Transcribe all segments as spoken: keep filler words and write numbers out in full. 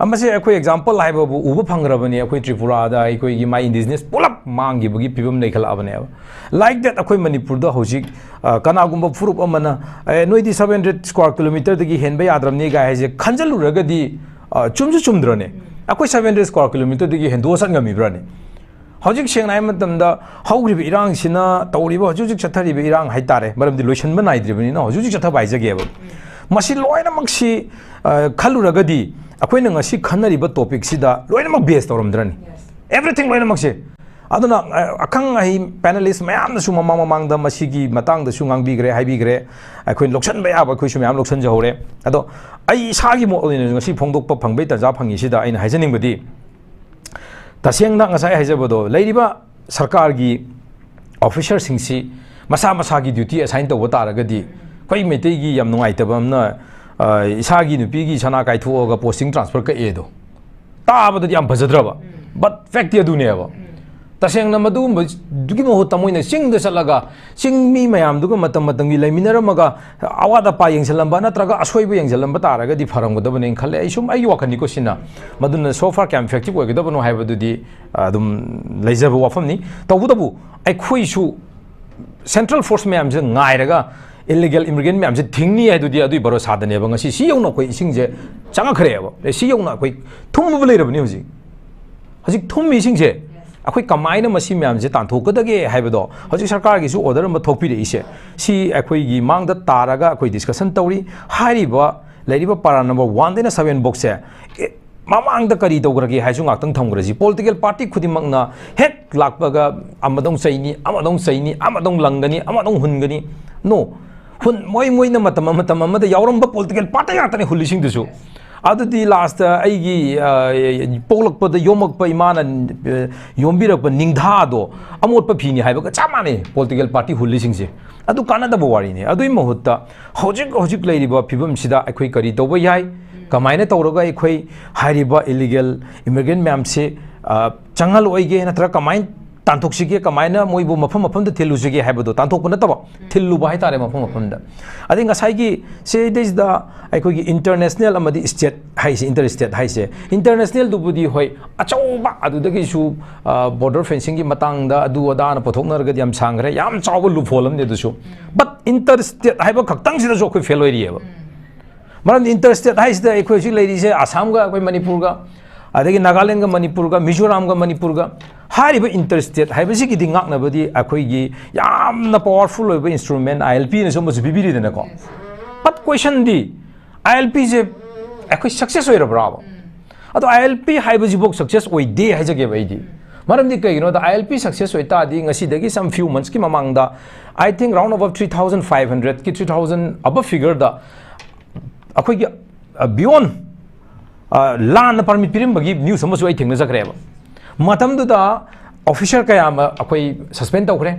ꯃꯁꯤ ꯑꯩꯈꯣꯏ ꯑꯦꯛꯖꯥꯝꯄꯜ ꯍꯥꯏꯕꯕꯨ ꯎꯕ ꯐꯪꯈ꯭ꯔꯕꯅꯤ꯫ ꯑꯩꯈꯣꯏ ꯇ꯭ꯔꯤꯄꯨꯔꯥꯗ ꯑꯩꯈꯣꯏꯒꯤ ꯃꯥꯏ ꯏꯟꯗꯤꯖꯤꯅꯁ ꯄꯨꯂꯞ ꯃꯥꯡꯈꯤꯕꯒꯤ ꯐꯤꯕꯝ ꯂꯩꯈꯠꯂꯛꯑꯕꯅꯦꯕ꯫ ꯂꯥꯏꯛ ꯗꯦꯠ ꯑꯩꯈꯣꯏ ꯃꯅꯤꯄꯨꯔꯗ ꯍꯧꯖꯤꯛ, ꯑ, ꯀꯅꯥꯒꯨꯝꯕ ꯐꯨꯔꯨꯞ ꯑꯃꯅ, "ꯑꯦ, ꯅꯣꯏꯗꯤ ꯁꯕꯦꯟ ꯍꯟꯗ꯭ꯔꯦꯠ ꯁ꯭ꯀ꯭ꯋꯥꯔ ꯀꯤꯂꯣꯃꯤꯇꯔꯗꯒꯤ ꯍꯦꯟꯕ ꯌꯥꯗ꯭ꯔꯕꯅꯤ" ꯀꯥꯏ ꯍꯥꯏꯁꯦ ꯈꯟꯖꯜꯂꯨꯔꯒꯗꯤ, ꯑ, ꯆꯨꯝꯁꯨ ꯆꯨꯝꯗ꯭ꯔꯅꯦ? ꯑꯩꯈꯣꯏ ꯁꯕꯦꯟ ꯍꯟꯗ꯭ꯔꯦꯠ ꯁ꯭ꯀ꯭ꯋꯥꯔ ꯀꯤꯂꯣꯃꯤꯇꯔꯗꯒꯤ ꯍꯦꯟꯗꯣꯛꯑ ꯆꯠ ꯉꯝꯃꯤꯕ꯭ꯔꯅꯦ? ꯍꯧꯖꯤꯛ ꯁꯦꯡꯅ ꯍꯥꯏꯕ ꯃꯇꯝꯗ, ꯍꯧꯈ꯭ꯔꯤꯕ ꯏꯔꯥꯡꯁꯤꯅ, ꯇꯧꯔꯤꯕ ꯍꯧꯖꯤꯛ ꯍꯧꯖꯤꯛ ꯆꯠꯊꯔꯤꯕ ꯏꯔꯥꯡ ꯍꯥꯏꯇꯥꯔꯦ, ꯃꯔꯝꯗꯤ ꯂꯣꯏꯁꯤꯟꯕ ꯅꯥꯏꯗ꯭ꯔꯤꯕꯅꯤꯅ ꯍꯧꯖꯤꯛ ꯍꯧꯖꯤꯛ ꯆꯠꯊꯕ ꯍꯥꯏꯖꯒꯦꯕ꯫ ꯃꯁꯤ ꯂꯣꯏꯅꯃꯛꯁꯤ, ꯑ, ꯈꯜꯂꯨꯔꯒꯗꯤ ꯑꯩꯈꯣꯏꯅ ꯉꯁꯤ ꯈꯟꯅꯔꯤꯕ ꯇꯣꯄꯤꯛꯁꯤꯗ ꯂꯣꯏꯅꯃꯛ ꯕꯦꯁ ꯇꯧꯔꯝꯗ꯭ꯔꯅꯤ? ꯑꯦꯚ꯭ꯔꯤꯊꯤꯡ ꯂꯣꯏꯅꯃꯛꯁꯦ꯫ ꯑꯗꯨꯅ, ꯑ, ꯑꯈꯪ ꯑꯍꯩ ꯄꯦꯅꯦꯂꯤꯁ ꯃꯌꯥꯝꯅꯁꯨ ꯃꯃꯥꯡ ꯃꯃꯥꯡꯗ ꯃꯁꯤꯒꯤ ꯃꯇꯥꯡꯗꯁꯨ ꯉꯥꯡꯕꯤꯈ꯭ꯔꯦ, ꯍꯥꯏꯕꯤꯈ꯭ꯔꯦ꯫ ꯑꯩꯈꯣꯏꯅ ꯂꯧꯁꯤꯟꯕ ꯌꯥꯕ ꯑꯩꯈꯣꯏꯁꯨ ꯃꯌꯥꯝ ꯂꯧꯁꯤꯟꯖꯍꯧꯔꯦ꯫ ꯑꯗꯣ ꯑꯩ ꯏꯁꯥꯒꯤ ꯃꯣꯠ ꯑꯣꯏꯅ ꯉꯁꯤ ꯐꯣꯡꯗꯣꯛꯄ ꯐꯪꯕꯩ ꯇꯥꯟꯖꯥ ꯐꯪꯉꯤꯁꯤꯗ ꯑꯩꯅ ꯍꯥꯏꯖꯅꯤꯡꯕꯗꯤ, ꯇꯁꯦꯡꯅ ꯉꯁꯥꯏ ꯍꯥꯏꯖꯕꯗꯣ, ꯂꯩꯔꯤꯕ ꯁꯔꯀꯥꯔꯒꯤ ꯑꯣꯐꯤꯁꯔꯁꯤꯡꯁꯤ ꯃꯁꯥ ꯃꯁꯥꯒꯤ ꯗ꯭ꯌꯨꯇꯤ ꯑꯦꯁꯥꯏꯟ ꯇꯧꯕ ꯇꯥꯔꯒꯗꯤ, ꯑꯩꯈꯣꯏ ꯃꯩꯇꯩꯒꯤ ꯌꯥꯝ ꯅꯨꯡꯉꯥꯏꯇꯕ ꯑꯃꯅ, ꯑ, ꯏꯁꯥꯒꯤ ꯅꯨꯄꯤꯒꯤ ꯁꯅꯥ ꯀꯥꯏꯊꯣꯛꯑꯒ ꯄꯣꯁꯇꯤꯡ ꯇ꯭ꯔꯥꯟꯁꯐꯔ ꯀꯛꯑꯦꯗꯣ ꯇꯥꯕꯗꯗꯤ ꯌꯥꯝ ꯐꯖꯗ꯭ꯔꯕ, ꯕꯠ ꯐꯦꯛꯇꯤ ꯑꯗꯨꯅꯦꯕ꯫ ꯇꯁꯦꯡꯅ ꯃꯗꯨꯒꯨꯝꯕꯗꯨꯒꯤ ꯃꯍꯨꯠꯇ ꯃꯣꯏꯅ ꯆꯤꯡꯗ ꯆꯠꯂꯒ ꯆꯤꯡ ꯃꯤ ꯃꯌꯥꯝꯗꯨꯒ ꯃꯇꯝ ꯃꯇꯝꯒꯤ ꯂꯩꯃꯤꯟꯅꯔꯝꯃꯒ ꯑꯋꯥꯠ ꯑꯄꯥ ꯌꯦꯡꯁꯤꯜꯂꯝꯕ ꯅꯠꯇ꯭ꯔꯒ ꯑꯁꯣꯏꯕ ꯌꯦꯡꯁꯤꯜꯂꯝꯕ ꯇꯥꯔꯒꯗꯤ ꯐꯔꯝꯒꯗꯕꯅꯦꯅ ꯈꯜꯂꯦ꯫ ꯑꯩ ꯁꯨꯝ ꯑꯩꯒꯤ ꯋꯥꯈꯜꯅꯤꯀꯣ ꯁꯤꯅ꯫ ꯃꯗꯨꯅ so far ꯀꯌꯥꯝ effective ꯑꯣꯏꯒꯗꯕꯅꯣ ꯍꯥꯏꯕꯗꯨꯗꯤ, ꯑ, ꯑꯗꯨꯝ ꯂꯩꯖꯕ ꯋꯥꯐꯝꯅꯤ꯫ ꯇꯧꯕꯇꯕꯨ ꯑꯩꯈꯣꯏꯁꯨ ꯁꯦꯟꯇ꯭ꯔꯦꯜ ꯐꯣꯔꯁ ꯃꯌꯥꯝꯁꯦ ꯉꯥꯏꯔꯒ ꯏꯂꯤꯒꯦꯜ ꯏꯃꯤꯒ꯭ꯔꯦꯟ ꯃꯌꯥꯝꯁꯦ ꯊꯤꯡꯅꯤ ꯍꯥꯏꯗꯨꯗꯤ ꯑꯗꯨꯒꯤ ꯚꯔꯣꯁꯥꯗꯅꯦꯕ ꯉꯁꯤ ꯁꯤ ꯌꯧꯅ ꯑꯩꯈꯣꯏ ꯏꯁꯤꯡꯁꯦ ꯆꯪꯉꯛꯈ꯭ꯔꯦꯕ꯫ ꯑꯦ, ꯁꯤ ꯌꯧꯅ ꯑꯩꯈꯣꯏ ꯊꯨꯝꯃꯕ ꯂꯩꯔꯕꯅꯤ ꯍꯧꯖꯤꯛ꯫ ꯍꯧꯖꯤꯛ ꯊꯨꯝꯃꯤꯁꯤꯡꯁꯦ ꯑꯩꯈꯣꯏ ꯀꯃꯥꯏꯅ ꯃꯁꯤ ꯃꯌꯥꯝꯁꯦ ꯇꯥꯟꯊꯣꯛꯀꯗꯒꯦ ꯍꯥꯏꯕꯗꯣ ꯍꯧꯖꯤꯛ ꯁꯔꯀꯥꯔꯒꯤꯁꯨ ꯑꯣꯔꯗꯔ ꯑꯃ ꯊꯣꯛꯄꯤꯔꯛꯏꯁꯦ, ꯁꯤ ꯑꯩꯈꯣꯏꯒꯤ ꯃꯥꯡꯗ ꯇꯥꯔꯒ ꯑꯩꯈꯣꯏ ꯗꯤꯁꯀꯁꯟ ꯇꯧꯔꯤ꯫ ꯍꯥꯏꯔꯤꯕ ꯂꯩꯔꯤꯕ ꯄꯥꯔꯥ ꯅꯝꯕꯔ ꯋꯥꯟꯗꯩꯅ ꯁꯚꯦꯟ ꯕꯣꯛꯁꯦ, ꯑꯦ, ꯃꯃꯥꯡꯗ ꯀꯔꯤ ꯇꯧꯈ꯭ꯔꯒꯦ ꯍꯥꯏꯁꯨ ꯉꯥꯛꯇꯪ ꯊꯝꯈ꯭ꯔꯁꯤ꯫ ꯄꯣꯂꯤꯇꯤꯀꯦꯜ ꯄꯥꯔꯇꯤ ꯈꯨꯗꯤꯡꯃꯛꯅ ꯍꯦꯛ ꯂꯥꯛꯄꯒ ꯑꯃꯗꯧ ꯆꯩꯅꯤ, ꯑꯃꯗꯧ ꯆꯩꯅꯤ, ꯑꯃꯗꯧ ꯂꯪꯒꯅꯤ, ꯑꯃꯗꯧ ꯍꯨꯟꯒꯅꯤ꯫ ꯅꯣ, ꯍꯨꯟ-, ꯃꯣꯏ, ꯃꯣꯏꯅ ꯃꯇꯝ, ꯃꯇꯝ ꯑꯃꯗ ꯌꯥꯎꯔꯝꯕ ꯄꯣꯂꯤꯇꯤꯀꯦꯜ ꯄꯥꯔꯇꯤ ꯉꯥꯛꯇꯅꯤ ꯍꯨꯜꯂꯤꯁꯤꯡꯗꯨꯁꯨ꯫ ꯑꯗꯨꯗꯤ ꯂꯥꯁꯇ ꯑꯩꯒꯤ, ꯑ, ꯄꯣꯛꯂꯛꯄꯗ ꯌꯣꯝꯃꯛꯄ ꯏꯃꯥꯅ, ꯑ, ꯌꯣꯝꯕꯤꯔꯛꯄ ꯅꯤꯡꯊꯥꯗꯣ ꯑꯃꯣꯠꯄ ꯐꯤꯅꯤ ꯍꯥꯏꯕꯒ ꯆꯞ ꯃꯥꯟꯅꯩ ꯄꯣꯂꯤꯇꯤꯀꯦꯜ ꯄꯥꯔꯇꯤ ꯍꯨꯜꯂꯤꯁꯤꯡꯁꯦ꯫ ꯑꯗꯨ ꯀꯥꯟꯅꯗꯕ ꯋꯥꯔꯤꯅꯤ꯫ ꯑꯗꯨꯒꯤ ꯃꯍꯨꯠꯇ ꯍꯧꯖꯤꯛ ꯍꯧꯖꯤꯛ ꯂꯩꯔꯤꯕ ꯐꯤꯕꯝꯁꯤꯗ ꯑꯩꯈꯣꯏ ꯀꯔꯤ ꯇꯧꯕ ꯌꯥꯏ? ꯀꯃꯥꯏꯅ ꯇꯧꯔꯒ ꯑꯩꯈꯣꯏ ꯍꯥꯏꯔꯤꯕ ꯏꯂꯤꯒꯦꯜ ꯏꯃꯤꯒ꯭ꯔꯦꯟ ꯃꯌꯥꯝꯁꯦ, ꯑ, ꯆꯪꯍꯜꯂꯣꯏꯒꯦ ꯅꯠꯇ꯭ꯔꯒ ꯀꯃꯥꯏꯅ ꯇꯥꯟꯊꯣꯛꯁꯤꯒꯦ, ꯀꯃꯥꯏꯅ ꯃꯣꯏꯕꯨ ꯃꯐꯝ ꯃꯐꯝꯗ ꯊꯤꯜꯂꯨꯁꯤꯒꯦ ꯍꯥꯏꯕꯗꯣ ꯇꯥꯟꯊꯣꯛꯄ ꯅꯠꯇꯕ, ꯊꯤꯜꯂꯨꯕ ꯍꯥꯏꯇꯥꯔꯦ ꯃꯐꯝ ꯃꯐꯝꯗ꯫ ꯑꯗꯩ ꯉꯁꯥꯏꯒꯤ ꯁꯤꯗꯩꯁꯤꯗ ꯑꯩꯈꯣꯏꯒꯤ international ꯑꯃꯗꯤ state ꯍꯥꯏꯁꯦ, inter state ꯍꯥꯏꯁꯦ, internationalꯗꯨꯕꯨꯗꯤ ꯍꯣꯏ, ꯑꯆꯧꯕ ꯑꯗꯨꯗꯒꯤꯁꯨ border fencingꯒꯤ ꯃꯇꯥꯡꯗ ꯑꯗꯨ ꯑꯗꯥꯅ ꯄꯨꯊꯣꯛꯅꯔꯒꯗꯤ ꯌꯥꯝ ꯁꯥꯡꯈ꯭ꯔꯦ, ꯌꯥꯝ ꯆꯥꯎꯕ loophole ꯑꯃꯅꯤ ꯑꯗꯨꯁꯨ꯫ But inter state ꯍꯥꯏꯕ ꯈꯛꯇꯪꯁꯤꯗꯁꯨ ꯑꯩꯈꯣꯏ fail ꯑꯣꯏꯔꯤꯑꯕ꯫ ꯃꯔꯝꯗꯤ inter state ꯍꯥꯏꯁꯤꯗ ꯑꯩꯈꯣꯏ ꯍꯧꯖꯤꯛ ꯂꯩꯔꯤꯁꯦ ꯑꯁꯥꯝꯒ ꯑꯩꯈꯣꯏ ꯃꯅꯤꯄꯨꯔꯒ, ꯑꯗꯒꯤ ꯅꯥꯒꯥꯂꯦꯟꯒ ꯃꯅꯤꯄꯨꯔꯒ, ꯃꯤꯖꯣꯔꯥꯝꯒ ꯃꯅꯤꯄꯨꯔꯒ꯫ ꯍꯥꯏꯔꯤꯕ inter state ꯍꯥꯏꯕꯁꯤꯒꯤꯗꯤ ꯉꯥꯛꯅꯕꯗꯤ ꯑꯩꯈꯣꯏꯒꯤ ꯌꯥꯝꯅ powerful ꯑꯣꯏꯕ instrument ILPꯅꯁꯨ ꯑꯃꯁꯨ ꯄꯤꯕꯤꯔꯤꯗꯅꯀꯣ꯫ But questionꯗꯤ, ILPꯁꯦ ꯑꯩꯈꯣꯏ success ꯑꯣꯏꯔꯕ꯭ꯔꯥꯕ? ꯑꯗꯣ ILP ꯍꯥꯏꯕꯁꯤꯐꯥꯎ success ꯑꯣꯏꯗꯦ ꯍꯥꯏꯖꯒꯦꯕ ꯑꯩꯗꯤ꯫ ꯃꯔꯝꯗꯤ ꯀꯩꯒꯤꯅꯣꯗ, ILP success ꯑꯣꯏꯇꯥꯔꯗꯤ ꯉꯁꯤꯗꯒꯤ some few monthsꯀꯤ ꯃꯃꯥꯡꯗ, I think round about three thousand five hundredꯀꯤ, three thousand above figureꯗ ꯑꯩꯈꯣꯏꯒꯤ beyond ꯂꯥꯟꯅ permit ꯄꯤꯔꯝꯕꯒꯤ news ꯑꯃꯁꯨ ꯑꯩ ꯊꯦꯡꯅꯖꯈ꯭ꯔꯦꯕ꯫ ꯃꯇꯝꯗꯨꯗ officer ꯀꯌꯥ ꯑꯃ ꯑꯩꯈꯣꯏ suspend ꯇꯧꯈ꯭ꯔꯦ꯫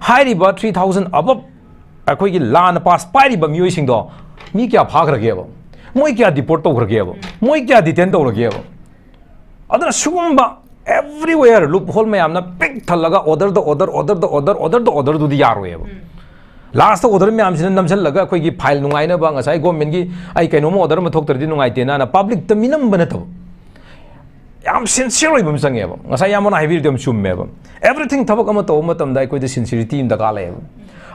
ꯍꯥꯏꯔꯤꯕ three thousand above ꯑꯩꯈꯣꯏꯒꯤ ꯂꯥꯟꯅ pass ꯄꯥꯏꯔꯤꯕ ꯃꯤꯑꯣꯏꯁꯤꯡꯗꯣ ꯃꯤ ꯀꯌꯥ ꯐꯥꯈ꯭ꯔꯒꯦꯕ? ꯃꯣꯏ ꯀꯌꯥ deport ꯇꯧꯈ꯭ꯔꯒꯦꯕ? ꯃꯣꯏ ꯀꯌꯥ detain ꯇꯧꯔꯒꯦꯕ? ꯑꯗꯨꯅ ꯁꯤꯒꯨꯝꯕ everywhere loophole ꯃꯌꯥꯝꯅ ꯄꯤꯛ ꯊꯜꯂꯒ orderꯗ order, orderꯗ order, orderꯗ orderꯗꯨꯗꯤ ꯌꯥꯔꯣꯏꯕ꯫ Lastꯇ order ꯃꯌꯥꯝꯁꯤꯅ ꯅꯝꯁꯤꯜꯂꯒ ꯑꯩꯈꯣꯏꯒꯤ file ꯅꯨꯡꯉꯥꯏꯅꯕ, ꯉꯁꯥꯏ governmentꯀꯤ ꯑꯩ ꯀꯩꯅꯣꯝꯃ order ꯑꯃ ꯊꯣꯛꯇ꯭ꯔꯗꯤ ꯅꯨꯡꯉꯥꯏꯇꯦꯅ publicꯇ ꯃꯤꯅꯝꯕ ꯅꯠꯇꯕ, ꯌꯥꯝ sincere ꯑꯣꯏꯕ ꯑꯃ ꯆꯪꯉꯦꯕ꯫ ꯉꯁꯥꯏ ꯏꯌꯥꯝꯕꯅ ꯍꯥꯏꯕꯤꯔꯤꯗꯣ ꯌꯥꯝ ꯆꯨꯝꯃꯦꯕ꯫ Everything ꯊꯕꯛ ꯑꯃ ꯇꯧꯕ ꯃꯇꯝꯗ ꯑꯩꯈꯣꯏꯗ sincerity ꯑꯃ ꯗꯔꯀꯥꯔ ꯂꯩꯌꯦꯕ꯫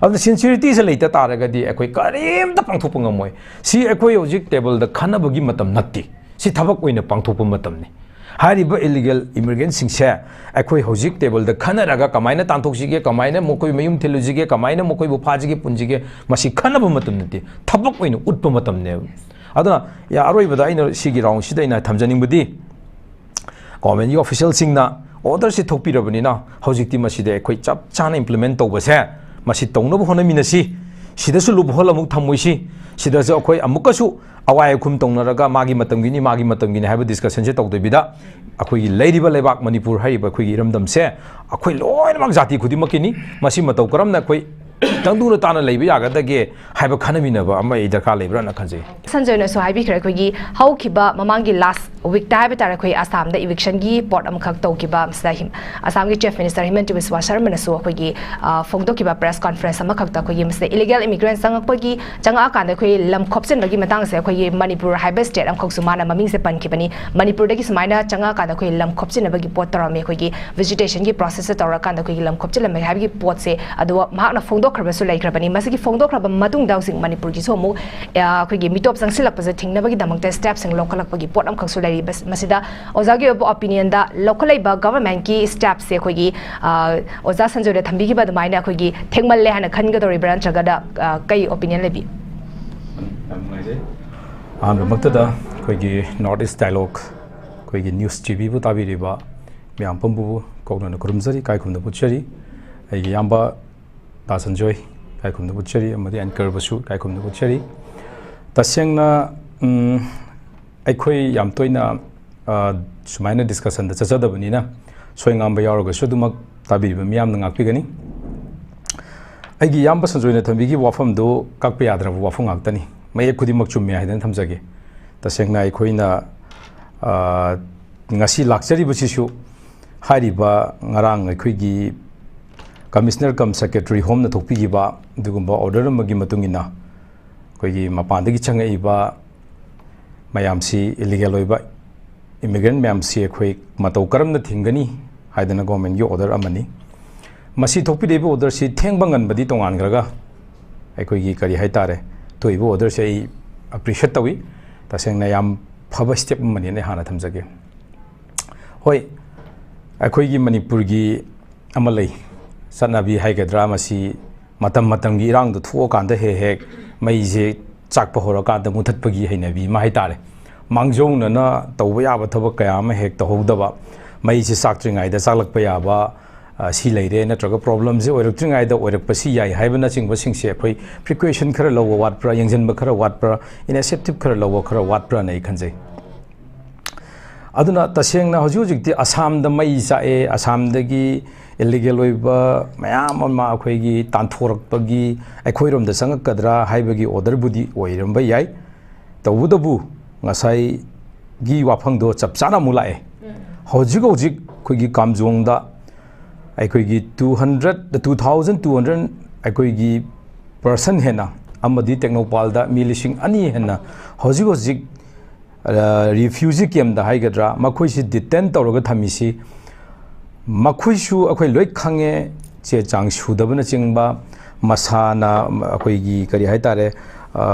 ꯑꯗꯨꯅ sincerityꯁꯦ ꯂꯩꯇ ꯇꯥꯔꯒꯗꯤ ꯑꯩꯈꯣꯏ ꯀꯔꯤꯝꯇ ꯄꯥꯡꯊꯣꯛꯄ ꯉꯝꯃꯣꯏ꯫ ꯁꯤ ꯑꯩꯈꯣꯏ ꯍꯧꯖꯤꯛ tableꯗ ꯈꯟꯅꯕꯒꯤ ꯃꯇꯝ ꯅꯠꯇꯦ꯫ ꯁꯤ ꯊꯕꯛ ꯑꯣꯏꯅ ꯄꯥꯡꯊꯣꯛꯄ ꯃꯇꯝꯅꯤ꯫ ꯍꯥꯏꯔꯤꯕ illegal immigrantꯁꯤꯡꯁꯦ ꯑꯩꯈꯣꯏ ꯍꯧꯖꯤꯛ tableꯗ ꯈꯟꯅꯔꯒ ꯀꯃꯥꯏꯅ ꯇꯥꯟꯊꯣꯛꯁꯤꯒꯦ, ꯀꯃꯥꯏꯅ ꯃꯈꯣꯏ ꯃꯌꯨꯝ ꯊꯤꯜꯂꯨꯁꯤꯒꯦ, ꯀꯃꯥꯏꯅ ꯃꯈꯣꯏꯕꯨ ꯐꯥꯁꯤꯒꯦ, ꯄꯨꯟꯁꯤꯒꯦ, ꯃꯁꯤ ꯈꯟꯅꯕ ꯃꯇꯝ ꯅꯠꯇꯦ, ꯊꯕꯛ ꯑꯣꯏꯅ ꯎꯠꯄ ꯃꯇꯝꯅꯦꯕ꯫ ꯑꯗꯨꯅ ꯌꯥ-, ꯑꯔꯣꯏꯕꯗ ꯑꯩꯅ ꯁꯤꯒꯤ roundꯁꯤꯗ ꯑꯩꯅ ꯊꯝꯖꯅꯤꯡꯕꯗꯤ, governmentꯀꯤ officialꯁꯤꯡꯅ orderꯁꯤ ꯊꯣꯛꯄꯤꯔꯕꯅꯤꯅ ꯍꯧꯖꯤꯛꯇꯤ ꯃꯁꯤꯗ ꯑꯩꯈꯣꯏ ꯆꯞ ꯆꯥꯅ implement ꯇꯧꯕꯁꯦ, ꯃꯁꯤ ꯇꯧꯅꯕ ꯍꯣꯠꯅꯃꯤꯟꯅꯁꯤ꯫ ꯁꯤꯗꯁꯨ loophole ꯑꯃꯨꯛ ꯊꯝꯃꯣꯏꯁꯤ꯫ ꯁꯤꯗꯁꯨ ꯑꯩꯈꯣꯏ ꯑꯃꯨꯛꯀꯁꯨ ꯑꯋꯥꯏ ꯑꯈꯨꯝ ꯇꯧꯅꯔꯒ ꯃꯥꯒꯤ ꯃꯇꯝꯒꯤꯅꯤ, ꯃꯥꯒꯤ ꯃꯇꯝꯒꯤꯅꯤ ꯍꯥꯏꯕ discussionꯁꯦ ꯇꯧꯗꯕꯤꯗ, ꯑꯩꯈꯣꯏꯒꯤ ꯂꯩꯔꯤꯕ ꯂꯩꯕꯥꯛ ꯃꯅꯤꯄꯨꯔ ꯍꯥꯏꯔꯤꯕ ꯑꯩꯈꯣꯏꯒꯤ ꯏꯔꯝꯗꯝꯁꯦ ꯑꯩꯈꯣꯏ ꯂꯣꯏꯅꯃꯛ ꯖꯥꯇꯤ ꯈꯨꯗꯤꯡꯃꯛꯀꯤꯅꯤ꯫ ꯃꯁꯤ ꯃꯇꯧ ꯀꯔꯝꯅ ꯑꯩꯈꯣꯏ ꯇꯪꯗꯨꯅ ꯇꯥꯅ ꯂꯩꯕ ꯌꯥꯒꯗꯒꯦ ꯍꯥꯏꯕ ꯈꯟꯅꯃꯤꯟꯅꯕ ꯑꯃ ꯑꯩ ꯗꯔꯀꯥꯔ ꯂꯩꯕ꯭ꯔꯥꯅ ꯈꯟꯖꯩ꯫ ꯁꯟꯖꯣꯏꯅꯁꯨ ꯍꯥꯏꯕꯤꯈ꯭ꯔꯦ, ꯑꯩꯈꯣꯏꯒꯤ ꯍꯧꯈꯤꯕ ꯃꯃꯥꯡꯒꯤ last week ꯇ ꯍꯥꯏꯕ ꯇꯥꯔꯦ, ꯑꯩꯈꯣꯏ ꯑꯁꯥꯝꯗ eviction ꯒꯤ ꯄꯣꯠ ꯑꯃꯈꯛ ꯇꯧꯈꯤꯕ, ꯃꯁꯤꯗ ꯍꯤꯝ-, ꯑꯁꯥꯝꯒꯤ Chief Minister ꯍꯤꯃꯟꯇ ꯕꯤꯁ꯭ꯋꯥ ꯁꯔꯃꯅꯁꯨ ꯑꯩꯈꯣꯏꯒꯤ, ꯑ, ꯐꯣꯡꯗꯣꯛꯈꯤꯕ press conference ꯑꯃꯈꯛꯇ ꯑꯩꯈꯣꯏꯒꯤ ꯃꯁꯤꯗ illegal immigrants ꯆꯪꯉꯛꯄꯒꯤ, ꯆꯪꯉꯛꯑꯀꯥꯟꯗ ꯑꯩꯈꯣꯏ ꯂꯝ ꯈꯣꯞꯆꯤꯟꯕꯒꯤ ꯃꯇꯥꯡꯁꯦ ꯑꯩꯈꯣꯏꯒꯤ ꯃꯅꯤꯄꯨꯔ ꯍꯥꯏꯕ state ꯑꯃꯈꯛꯁꯨ ꯃꯥꯅ ꯃꯃꯤꯡꯁꯦ ꯄꯟꯈꯤꯕꯅꯤ꯫ ꯃꯅꯤꯄꯨꯔꯗꯒꯤ ꯁꯨꯃꯥꯏꯅ ꯆꯪꯉꯛꯑꯀꯥꯟꯗ ꯑꯩꯈꯣꯏꯒꯤ ꯂꯝ ꯈꯣꯞꯆꯤꯟꯅꯕꯒꯤ ꯄꯣꯠ ꯇꯧꯔꯝꯃꯤ, ꯑꯩꯈꯣꯏꯒꯤ visitation ꯒꯤ process ꯇ ꯇꯧꯔꯀꯥꯟꯗ ꯑꯩꯈꯣꯏꯒꯤ ꯂꯝ ꯈꯣꯞꯆꯤꯜꯂꯝꯃꯦ ꯍꯥꯏꯕꯒꯤ ꯄꯣꯠꯁꯦ, ꯑꯗꯣ ꯃꯍꯥꯛꯅ ꯐꯣꯡꯗꯣꯛꯈ꯭ꯔꯕꯁꯨ ꯂꯩꯈ꯭ꯔꯕꯅꯤ꯫ ꯃꯁꯤꯒꯤ ꯐꯣꯡꯗꯣꯛꯈ꯭ꯔꯕ ꯃꯇꯨꯡꯗ ꯍꯧꯖꯤꯛ ꯃꯅꯤꯄꯨꯔꯒꯤꯁꯨ ꯑꯃꯨꯛ, ꯑ, ꯑꯩꯈꯣꯏꯒꯤ ꯃꯤꯇꯣꯞ ꯆꯪꯁꯤꯜꯂꯛꯄꯁꯦ ꯊꯤꯡꯅꯕꯒꯤꯗꯃꯛꯇ step ꯁꯤꯡ ꯂꯧꯈꯠꯂꯛꯄꯒꯤ ꯄꯣꯠ ꯑꯃꯈꯛꯁꯨ ꯂꯩꯔꯤ꯫ ꯕꯁ-, ꯃꯁꯤꯗ ꯑꯣꯖꯥꯒꯤ ꯑꯣꯏꯕ opinion ꯗ ꯂꯧꯈꯠꯂꯛꯏꯕ government ꯀꯤ step ꯁꯦ ꯑꯩꯈꯣꯏꯒꯤ, ꯑ, ꯑꯣꯖꯥ ꯁꯟꯖꯣꯏꯅ ꯊꯝꯕꯤꯈꯤꯕ ꯑꯗꯨꯃꯥꯏꯅ ꯑꯩꯈꯣꯏꯒꯤ ꯊꯦꯡꯃꯜꯂꯦ ꯍꯥꯏꯅ ꯈꯟꯒꯗꯧꯔꯤꯕ꯭ꯔꯥ, ꯅꯠꯇ꯭ꯔꯒꯅ, ꯑ, ꯀꯩ opinion ꯂꯩꯕꯤ? ꯌꯥꯝ ꯅꯨꯡꯉꯥꯏꯖꯩ꯫ ꯑꯍꯥꯟꯕꯃꯛꯇꯗ ꯑꯩꯈꯣꯏꯒꯤ North East Dialogue, ꯑꯩꯈꯣꯏꯒꯤ News T V ꯕꯨ ꯇꯥꯕꯤꯔꯤꯕ ꯃꯌꯥꯝ ꯄꯨꯝꯕꯕꯨ ꯀꯣꯛꯅꯅ ꯈꯨꯔꯨꯝꯖꯔꯤ, ꯏꯀꯥꯏ ꯈꯨꯝꯅꯕ ꯎꯠꯆꯔꯤ꯫ ꯑꯩꯒꯤ ꯏꯌꯥꯝꯕ ꯗꯥ ꯁꯟꯖꯣꯏ ꯏꯀꯥꯏ ꯈꯨꯝꯅꯕ ꯎꯠꯆꯔꯤ, ꯑꯃꯗꯤ anchor ꯕꯨꯁꯨ ꯏꯀꯥꯏ ꯈꯨꯝꯅꯕ ꯎꯠꯆꯔꯤ꯫ ꯇꯁꯦꯡꯅ, ꯎꯝ, ꯑꯩꯈꯣꯏ ꯌꯥꯝ ꯇꯣꯏꯅ, ꯑ, ꯁꯨꯃꯥꯏꯅ discussion ꯗ ꯆꯠꯆꯗꯕꯅꯤꯅ ꯁꯣꯏ ꯉꯥꯝꯕ ꯌꯥꯎꯔꯒꯁꯨ ꯑꯗꯨꯃꯛ ꯇꯥꯕꯤꯔꯤꯕ ꯃꯤꯌꯥꯝꯅ ꯉꯥꯛꯄꯤꯒꯅꯤ꯫ ꯑꯩꯒꯤ ꯏꯌꯥꯝꯕ ꯁꯟꯖꯣꯏꯅ ꯊꯝꯕꯤꯈꯤꯕ ꯋꯥꯐꯝꯗꯨ ꯀꯛꯄ ꯌꯥꯗ꯭ꯔꯕ ꯋꯥꯐꯝ ꯉꯥꯛꯇꯅꯤ꯫ ꯃꯌꯦꯛ ꯈꯨꯗꯤꯡꯃꯛ ꯆꯨꯝꯃꯦ ꯍꯥꯏꯗꯅ ꯊꯝꯖꯒꯦ꯫ ꯇꯁꯦꯡꯅ ꯑꯩꯈꯣꯏꯅ, ꯑ, ꯉꯁꯤ ꯂꯥꯛꯆꯔꯤꯕꯁꯤꯁꯨ ꯍꯥꯏꯔꯤꯕ ꯉꯔꯥꯡ ꯑꯩꯈꯣꯏꯒꯤ Commissioner cum Secretary ꯍꯣꯝꯅ ꯊꯣꯛꯄꯤꯈꯤꯕ ꯑꯗꯨꯒꯨꯝꯕ order ꯑꯃꯒꯤ ꯃꯇꯨꯡ ꯏꯟꯅ ꯑꯩꯈꯣꯏꯒꯤ ꯃꯄꯥꯟꯗꯒꯤ ꯆꯪꯉꯛꯏꯕ ꯃꯌꯥꯝꯁꯤ, illegal ꯑꯣꯏꯕ immigrant ꯃꯌꯥꯝꯁꯤ ꯑꯩꯈꯣꯏ ꯃꯇꯧ ꯀꯔꯝꯅ ꯊꯤꯡꯒꯅꯤ ꯍꯥꯏꯗꯅ government ꯀꯤ order ꯑꯃꯅꯤ꯫ ꯃꯁꯤ ꯊꯣꯛꯄꯤꯔꯛꯏꯕ order ꯁꯤ ꯊꯦꯡꯕ ꯉꯟꯕꯗꯤ ꯇꯣꯉꯥꯟꯈ꯭ꯔꯒ, ꯑꯩꯈꯣꯏꯒꯤ ꯀꯔꯤ ꯍꯥꯏꯇꯥꯔꯦ, ꯊꯣꯛꯏꯕ order ꯁꯦ ꯑꯩ appreciate ꯇꯧꯏ꯫ ꯇꯁꯦꯡꯅ ꯌꯥꯝ ꯐꯕ step ꯑꯃꯅꯤꯅ ꯑꯩ ꯍꯥꯟꯅ ꯊꯝꯖꯒꯦ꯫ ꯍꯣꯏ, ꯑꯩꯈꯣꯏꯒꯤ ꯃꯅꯤꯄꯨꯔꯒꯤ ꯑꯃ ꯂꯩ, ꯆꯠꯅꯕꯤ ꯍꯥꯏꯒꯗ꯭ꯔꯥ, ꯃꯁꯤ ꯃꯇꯝ ꯃꯇꯝꯒꯤ ꯏꯔꯥꯡꯗꯣ ꯊꯣꯛꯑꯀꯥꯟꯗ ꯍꯦꯛ ꯍꯦꯛ ꯃꯩꯁꯦ ꯆꯥꯛꯄ ꯍꯧꯔꯀꯥꯟꯗ ꯃꯨꯊꯠꯄꯒꯤ ꯍꯩꯅꯕꯤ ꯑꯃ ꯍꯥꯏꯇꯥꯔꯦ꯫ ꯃꯥꯡꯖꯧꯅꯅ ꯇꯧꯕ ꯌꯥꯕ ꯊꯕꯛ ꯀꯌꯥ ꯑꯃ ꯍꯦꯛ ꯇꯧꯍꯧꯗꯕ, ꯃꯩꯁꯦ ꯆꯥꯛꯇ꯭ꯔꯤꯉꯩꯗ ꯆꯥꯛꯂꯛꯄ ꯌꯥꯕ, ꯑ, ꯁꯤ ꯂꯩꯔꯦ, ꯅꯠꯇ꯭ꯔꯒ problem ꯁꯦ ꯑꯣꯏꯔꯛꯇ꯭ꯔꯤꯉꯩꯗ ꯑꯣꯏꯔꯛꯄꯁꯤ ꯌꯥꯏ ꯍꯥꯏꯕꯅꯆꯤꯡꯕꯁꯤꯡꯁꯦ ꯑꯩꯈꯣꯏ precaution ꯈꯔ ꯂꯧꯕ ꯋꯥꯠꯄ꯭ꯔꯥ, ꯌꯦꯡꯁꯤꯟꯕ ꯈꯔ ꯋꯥꯠꯄ꯭ꯔꯥ, initiative ꯈꯔ ꯂꯧꯕ ꯈꯔ ꯋꯥꯠꯄ꯭ꯔꯥꯅ ꯑꯩ ꯈꯟꯖꯩ꯫ ꯑꯗꯨꯅ ꯇꯁꯦꯡꯅ ꯍꯧꯖꯤꯛ ꯍꯧꯖꯤꯛꯇꯤ ꯑꯁꯥꯝꯗ ꯃꯩ ꯆꯥꯛꯑꯦ, ꯑꯁꯥꯝꯗꯒꯤ ꯏꯂꯤꯒꯦꯜ ꯑꯣꯏꯕ ꯃꯌꯥꯝ ꯑꯃ ꯑꯩꯈꯣꯏꯒꯤ ꯇꯥꯟꯊꯣꯔꯛꯄꯒꯤ ꯑꯩꯈꯣꯏꯔꯣꯝꯗ ꯆꯪꯉꯛꯀꯗ꯭ꯔꯥ ꯍꯥꯏꯕꯒꯤ ꯑꯣꯔꯗꯔꯕꯨꯗꯤ ꯑꯣꯏꯔꯝꯕ ꯌꯥꯏ꯫ ꯇꯧꯕꯇꯕꯨ ꯉꯁꯥꯏꯒꯤ ꯋꯥꯐꯝꯗꯣ ꯆꯞ ꯆꯥꯅ ꯑꯃꯨꯛ ꯂꯥꯛꯑꯦ꯫ ꯍꯧꯖꯤꯛ ꯍꯧꯖꯤꯛ ꯑꯩꯈꯣꯏꯒꯤ ꯀꯥꯝꯖꯣꯡꯗ ꯑꯩꯈꯣꯏꯒꯤ two hundred, two thousand two hundred ꯑꯩꯈꯣꯏꯒꯤ ꯄꯔꯁꯟ ꯍꯦꯟꯅ ꯑꯃꯗꯤ ꯇꯦꯡꯅꯧꯄꯥꯜꯗ ꯃꯤ ꯂꯤꯁꯤꯡ ꯑꯅꯤ ꯍꯦꯟꯅ ꯍꯧꯖꯤꯛ ꯍꯧꯖꯤꯛ ꯔꯤꯐ꯭ꯌꯨꯖꯤ ꯀꯦꯝꯗ ꯍꯥꯏꯒꯗ꯭ꯔꯥ, ꯃꯈꯣꯏꯁꯤ ꯗꯤꯇꯦꯟ ꯇꯧꯔꯒ ꯊꯝꯃꯤꯁꯤ, ꯃꯈꯣꯏꯁꯨ ꯑꯩꯈꯣꯏ ꯂꯣꯏ ꯈꯪꯉꯦ, ꯆꯦ ꯆꯥꯡ ꯁꯨꯗꯕꯅꯆꯤꯡꯕ, ꯃꯁꯥꯅ ꯑꯩꯈꯣꯏꯒꯤ ꯀꯔꯤ ꯍꯥꯏ ꯇꯥꯔꯦ,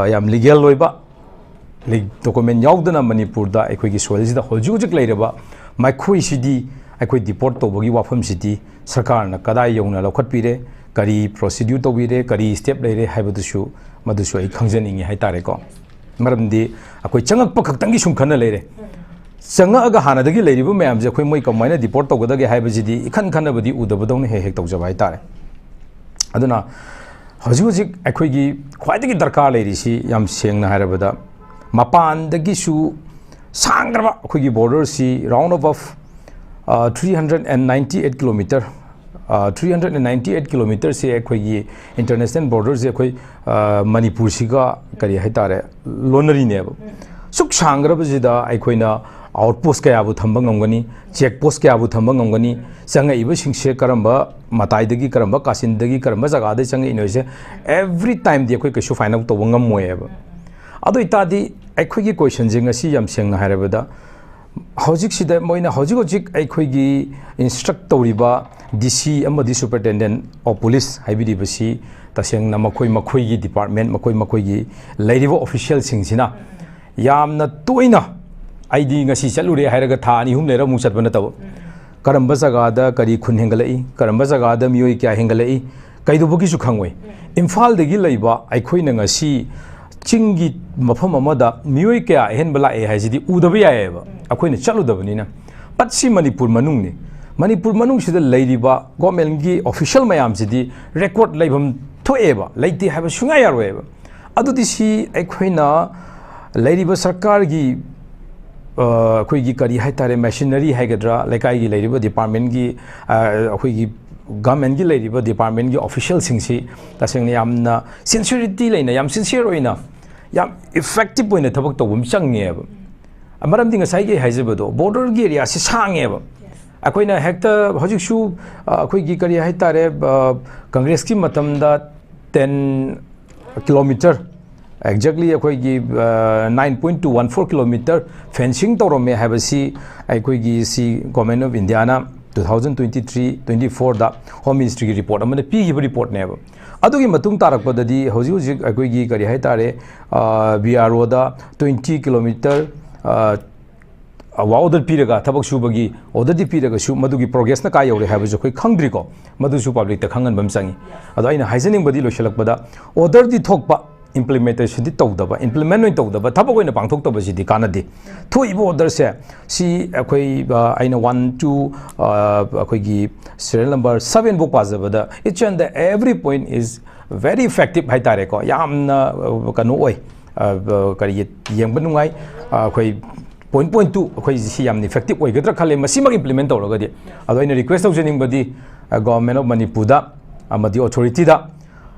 ꯌꯥꯝ ꯂꯤꯒꯦꯜ ꯑꯣꯏꯕ ꯗꯣꯀꯨꯃꯦꯟ ꯌꯥꯎꯗꯅ ꯃꯅꯤꯄꯨꯔꯗ ꯑꯩꯈꯣꯏꯒꯤ ꯁꯣꯏꯜꯁꯤꯗ ꯍꯧꯖꯤꯛ ꯍꯧꯖꯤꯛ ꯂꯩꯔꯕ ꯃꯈꯣꯏꯁꯤꯗꯤ, ꯑꯩꯈꯣꯏ ꯗꯤꯄꯣꯔꯠ ꯇꯧꯕꯒꯤ ꯋꯥꯐꯝꯁꯤꯗꯤ ꯁꯔꯀꯥꯔꯅ ꯀꯗꯥꯏ ꯌꯧꯅ ꯂꯧꯈꯠꯄꯤꯔꯦ, ꯀꯔꯤ ꯄ꯭ꯔꯣꯁꯤꯗ꯭ꯌꯨꯔ ꯇꯧꯕꯤꯔꯦ, ꯀꯔꯤ ꯁ꯭ꯇꯦꯞ ꯂꯩꯔꯦ ꯍꯥꯏꯕꯗꯨꯁꯨ, ꯃꯗꯨꯁꯨ ꯑꯩ ꯈꯪꯖꯅꯤꯡꯉꯤ ꯍꯥꯏ ꯇꯥꯔꯦꯀꯣ꯫ ꯃꯔꯝꯗꯤ ꯑꯩꯈꯣꯏ ꯆꯪꯉꯛꯄ ꯈꯛꯇꯪꯒꯤ ꯁꯨꯝ ꯈꯟꯅ ꯂꯩꯔꯦ꯫ ꯆꯪꯉꯛꯑꯒ ꯍꯥꯟꯅꯗꯒꯤ ꯂꯩꯔꯤꯕ ꯃꯌꯥꯝꯁꯦ ꯑꯩꯈꯣꯏ ꯃꯣꯏ ꯀꯃꯥꯏꯅ ꯗꯤꯄꯣꯔꯠ ꯇꯧꯒꯗꯒꯦ ꯍꯥꯏꯕꯁꯤꯗꯤ ꯏꯈꯟ ꯈꯟꯅꯕꯗꯤ ꯎꯗꯕꯗꯧꯅ ꯍꯦꯛ ꯍꯦꯛ ꯇꯧꯖꯕ ꯍꯥꯏ ꯇꯥꯔꯦ꯫ ꯑꯗꯨꯅ ꯍꯧꯖꯤꯛ ꯍꯧꯖꯤꯛ ꯑꯩꯈꯣꯏꯒꯤ ꯈ꯭ꯋꯥꯏꯗꯒꯤ ꯗꯔꯀꯥꯔ ꯂꯩꯔꯤꯁꯤ, ꯌꯥꯝ ꯁꯦꯡꯅ ꯍꯥꯏꯔꯕꯗ, ꯃꯄꯥꯟꯗꯒꯤꯁꯨ ꯁꯥꯡꯈ꯭ꯔꯕ ꯑꯩꯈꯣꯏꯒꯤ ꯕꯣꯔꯗꯔꯁꯤ, round about three hundred and ninety eight kilometer, three hundred and ninety eight kilometerꯁꯦ ꯑꯩꯈꯣꯏꯒꯤ ꯏꯟꯇꯔꯅꯦꯁꯅꯦꯜ ꯕꯣꯔꯗꯔꯁꯦ ꯑꯩꯈꯣꯏ ꯃꯅꯤꯄꯨꯔꯁꯤꯒ ꯀꯔꯤ ꯍꯥꯏ ꯇꯥꯔꯦ, ꯂꯣꯟꯅꯔꯤꯅꯦꯕ꯫ ꯁꯨꯛ ꯁꯥꯡꯈ꯭ꯔꯕꯁꯤꯗ ꯑꯩꯈꯣꯏꯅ ꯑꯥꯎꯠ ꯄꯣꯁ ꯀꯌꯥꯕꯨ ꯊꯝꯕ ꯉꯝꯒꯅꯤ, ꯆꯦꯛ ꯄꯣꯁ ꯀꯌꯥꯕꯨ ꯊꯝꯕ ꯉꯝꯒꯅꯤ, ꯆꯪꯉꯛꯏꯕꯁꯤꯡꯁꯦ ꯀꯔꯝꯕ ꯃꯇꯥꯏꯗꯒꯤ, ꯀꯔꯝꯕ ꯀꯥꯆꯤꯟꯗꯒꯤ, ꯀꯔꯝꯕ ꯖꯒꯥꯗꯒꯤ ꯆꯪꯉꯛꯏꯅꯣ ꯍꯥꯏꯁꯦ every timeꯗꯤ ꯑꯩꯈꯣꯏ ꯀꯩꯁꯨ find out ꯇꯧꯕ ꯉꯝꯃꯣꯏꯕ꯫ ꯑꯗꯨ ꯑꯣꯏꯇꯥꯔꯗꯤ ꯑꯩꯈꯣꯏꯒꯤ ꯀꯣꯏꯁꯟꯁꯦ ꯉꯁꯤ ꯌꯥꯝ ꯁꯦꯡꯅ ꯍꯥꯏꯔꯕꯗ, ꯍꯧꯖꯤꯛꯁꯤꯗ ꯃꯣꯏꯅ ꯍꯧꯖꯤꯛ ꯍꯧꯖꯤꯛ ꯑꯩꯈꯣꯏꯒꯤ ꯏꯟꯁꯇ꯭ꯔꯛ ꯇꯧꯔꯤꯕ ꯗꯤ ꯁꯤ ꯑꯃꯗꯤ superintendent of police ꯍꯥꯏꯕꯤꯔꯤꯕꯁꯤ ꯇꯁꯦꯡꯅ ꯃꯈꯣꯏ ꯃꯈꯣꯏꯒꯤ ꯗꯤꯄꯥꯔꯠꯃꯦꯟ, ꯃꯈꯣꯏ ꯃꯈꯣꯏꯒꯤ ꯂꯩꯔꯤꯕ ꯑꯣꯐꯤꯁꯤꯌꯦꯜꯁꯤꯡꯁꯤꯅ ꯌꯥꯝꯅ ꯇꯣꯏꯅ, ꯑꯩꯗꯤ ꯉꯁꯤ ꯆꯠꯂꯨꯔꯦ ꯍꯥꯏꯔꯒ ꯊꯥ ꯑꯅꯤ ꯑꯍꯨꯝ ꯂꯩꯔ ꯑꯃꯨꯛ ꯆꯠꯄ ꯅꯠꯇꯕ, ꯀꯔꯝꯕ ꯖꯒꯥꯗ ꯀꯔꯤ ꯈꯨꯟ ꯍꯦꯟꯒꯠꯂꯛꯏ, ꯀꯔꯝꯕ ꯖꯒꯥꯗ ꯃꯤꯑꯣꯏ ꯀꯌꯥ ꯍꯦꯟꯒꯠꯂꯛꯏ, ꯀꯩꯗꯧꯕꯒꯤꯁꯨ ꯈꯪꯉꯣꯏ꯫ ꯏꯝꯐꯥꯜꯗꯒꯤ ꯂꯩꯕ ꯑꯩꯈꯣꯏꯅ ꯉꯁꯤ ꯆꯤꯡꯒꯤ ꯃꯐꯝ ꯑꯃꯗ ꯃꯤꯑꯣꯏ ꯀꯌꯥ ꯑꯍꯦꯟꯕ ꯂꯥꯛꯑꯦ ꯍꯥꯏꯁꯤꯗꯤ ꯎꯗꯕ ꯌꯥꯏꯑꯕ, ꯑꯩꯈꯣꯏꯅ ꯆꯠꯂꯨꯗꯕꯅꯤꯅ꯫ But ꯁꯤ ꯃꯅꯤꯄꯨꯔ ꯃꯅꯨꯡꯅꯤ꯫ ꯃꯅꯤꯄꯨꯔ ꯃꯅꯨꯡꯁꯤꯗ ꯂꯩꯔꯤꯕ ꯒꯣꯔꯃꯦꯟꯒꯤ ꯑꯣꯐꯤꯁꯤꯌꯦꯜ ꯃꯌꯥꯝꯁꯤꯗꯤ ꯔꯦꯀꯣꯔꯠ ꯂꯩꯐꯝ ꯊꯣꯛꯑꯦꯕ, ꯂꯩꯇꯦ ꯍꯥꯏꯕ ꯁꯨꯡꯌꯥ ꯌꯥꯔꯣꯏꯑꯕ꯫ ꯑꯗꯨꯗꯤ ꯁꯤ ꯑꯩꯈꯣꯏꯅ ꯂꯩꯔꯤꯕ ꯁꯔꯀꯥꯔꯒꯤ ꯑꯩꯈꯣꯏꯒꯤ ꯀꯔꯤ ꯍꯥꯏꯇꯥꯔꯦ, ꯃꯦꯁꯤꯅꯔꯤ ꯍꯥꯏꯒꯗ꯭ꯔꯥ, ꯂꯩꯀꯥꯏꯒꯤ ꯂꯩꯔꯤꯕ ꯗꯤꯄꯥꯔꯠꯃꯦꯟꯒꯤ, ꯑꯩꯈꯣꯏꯒꯤ ꯒꯚꯔꯟꯃꯦꯟꯒꯤ ꯂꯩꯔꯤꯕ ꯗꯤꯄꯥꯔꯠꯃꯦꯟꯒꯤ ꯑꯣꯐꯤꯁꯤꯌꯦꯜꯁꯤꯡꯁꯤ ꯇꯁꯦꯡꯅ ꯌꯥꯝꯅ ꯁꯤꯟꯁꯤꯌꯔꯤꯇꯤ ꯂꯩꯅ, ꯌꯥꯝ ꯁꯤꯟꯁꯤꯌꯔ ꯑꯣꯏꯅ, ꯌꯥꯝ ꯏꯐꯦꯛꯇꯤꯞ ꯑꯣꯏꯅ ꯊꯕꯛ ꯇꯧꯕ ꯑꯃ ꯆꯪꯉꯦꯕ꯫ ꯃꯔꯝꯗꯤ ꯉꯁꯥꯏꯒꯤ ꯑꯩ ꯍꯥꯏꯖꯕꯗꯣ, ꯕꯣꯔꯗꯔꯒꯤ ꯑꯦꯔꯤꯌꯥꯁꯤ ꯁꯥꯡꯉꯦꯕ꯫ ꯑꯩꯈꯣꯏꯅ ꯍꯦꯛꯇ ꯍꯧꯖꯤꯛꯁꯨ, ꯑ, ꯑꯩꯈꯣꯏꯒꯤ ꯀꯔꯤ ꯍꯥꯏꯇꯥꯔꯦ, ꯑ, ꯀꯪꯒ꯭ꯔꯦꯁꯀꯤ ꯃꯇꯝꯗ ꯇꯦꯟ ꯀꯤꯂꯣꯃꯤꯇꯔ, exactly ꯑꯩꯈꯣꯏꯒꯤ, ꯑ, nine point two one four kilometer fencing ꯇꯧꯔꯝꯃꯦ ꯍꯥꯏꯕꯁꯤ ꯑꯩꯈꯣꯏꯒꯤ ꯁꯤ Government of Indiaꯅ two thousand twenty three twenty fourꯗ Home Ministryꯒꯤ ꯔꯤꯄꯣꯔꯠ ꯑꯃꯅ ꯄꯤꯈꯤꯕ ꯔꯤꯄꯣꯔꯠꯅꯦꯕ꯫ ꯑꯗꯨꯒꯤ ꯃꯇꯨꯡ ꯇꯥꯔꯛꯄꯗꯗꯤ ꯍꯧꯖꯤꯛ ꯍꯧꯖꯤꯛ ꯑꯩꯈꯣꯏꯒꯤ ꯀꯔꯤ ꯍꯥꯏꯇꯥꯔꯦ, ꯑ, ꯕꯤ ꯑꯥꯔ ꯑꯣꯗ twenty kilometer, ꯑ, ꯑ, ꯋꯥ ꯑꯣꯔꯗꯔ ꯄꯤꯔꯒ, ꯊꯕꯛ ꯁꯨꯕꯒꯤ ꯑꯣꯔꯗꯔꯗꯤ ꯄꯤꯔꯒꯁꯨ, ꯃꯗꯨꯒꯤ ꯄ꯭ꯔꯣꯒ꯭ꯔꯦꯁꯅ ꯀꯥꯏ ꯌꯧꯔꯦ ꯍꯥꯏꯕꯁꯨ ꯑꯩꯈꯣꯏ ꯈꯪꯗ꯭ꯔꯤꯀꯣ꯫ ꯃꯗꯨꯁꯨ ꯄꯕ꯭ꯂꯤꯛꯇ ꯈꯪꯍꯟꯕ ꯑꯃ ꯆꯪꯉꯤ꯫ ꯑꯗꯣ ꯑꯩꯅ ꯍꯥꯏꯖꯅꯤꯡꯕꯗꯤ, ꯂꯣꯏꯁꯤꯜꯂꯛꯄꯗ, ꯑꯣꯔꯗꯔꯗꯤ ꯊꯣꯛꯄ, ꯏꯝꯄ꯭ꯂꯤꯃꯦꯟꯇꯦꯁꯟꯗꯤ ꯇꯧꯗꯕ, ꯏꯝꯄ꯭ꯂꯤꯃꯦꯟ ꯑꯣꯏꯅ ꯇꯧꯗꯕ, ꯊꯕꯛ ꯑꯣꯏꯅ ꯄꯥꯡꯊꯣꯛꯇꯕꯁꯤꯗꯤ ꯀꯥꯟꯅꯗꯦ꯫ ꯊꯣꯛꯏꯕ ꯑꯣꯔꯗꯔꯁꯦ, ꯁꯤ ꯑꯩꯈꯣꯏ, ꯑ, ꯑꯩꯅ one to, ꯑ, ꯑꯩꯈꯣꯏꯒꯤ serial number seven ꯐꯥꯎ ꯄꯥꯖꯕꯗ, each and every point is very effective ꯍꯥꯏꯇꯥꯔꯦꯀꯣ꯫ ꯌꯥꯝꯅ, ꯑ, ꯀꯩꯅꯣ ꯑꯣꯏ, ꯑ, ꯑ, ꯀꯔꯤꯒꯤ, ꯌꯦꯡꯕ ꯅꯨꯡꯉꯥꯏ꯫ ꯑ, ꯑꯩꯈꯣꯏ ꯄꯣꯏꯟ, ꯄꯣꯏꯟ ꯇꯨ, ꯑꯩꯈꯣꯏ ꯁꯤ ꯌꯥꯝꯅ ꯏꯐꯦꯛꯇꯤꯞ ꯑꯣꯏꯒꯗ꯭ꯔꯥ ꯈꯜꯂꯦ, ꯃꯁꯤꯃꯛ ꯏꯝꯄ꯭ꯂꯤꯃꯦꯟ ꯇꯧꯔꯒꯗꯤ꯫ ꯑꯗꯣ ꯑꯩꯅ ꯔꯤꯀ꯭ꯋꯦꯁ ꯇꯧꯖꯅꯤꯡꯕꯗꯤ, ꯑ, Government of Manipurꯗ ꯑꯃꯗꯤ ꯑꯣꯊꯣꯔꯤꯇꯤꯗ,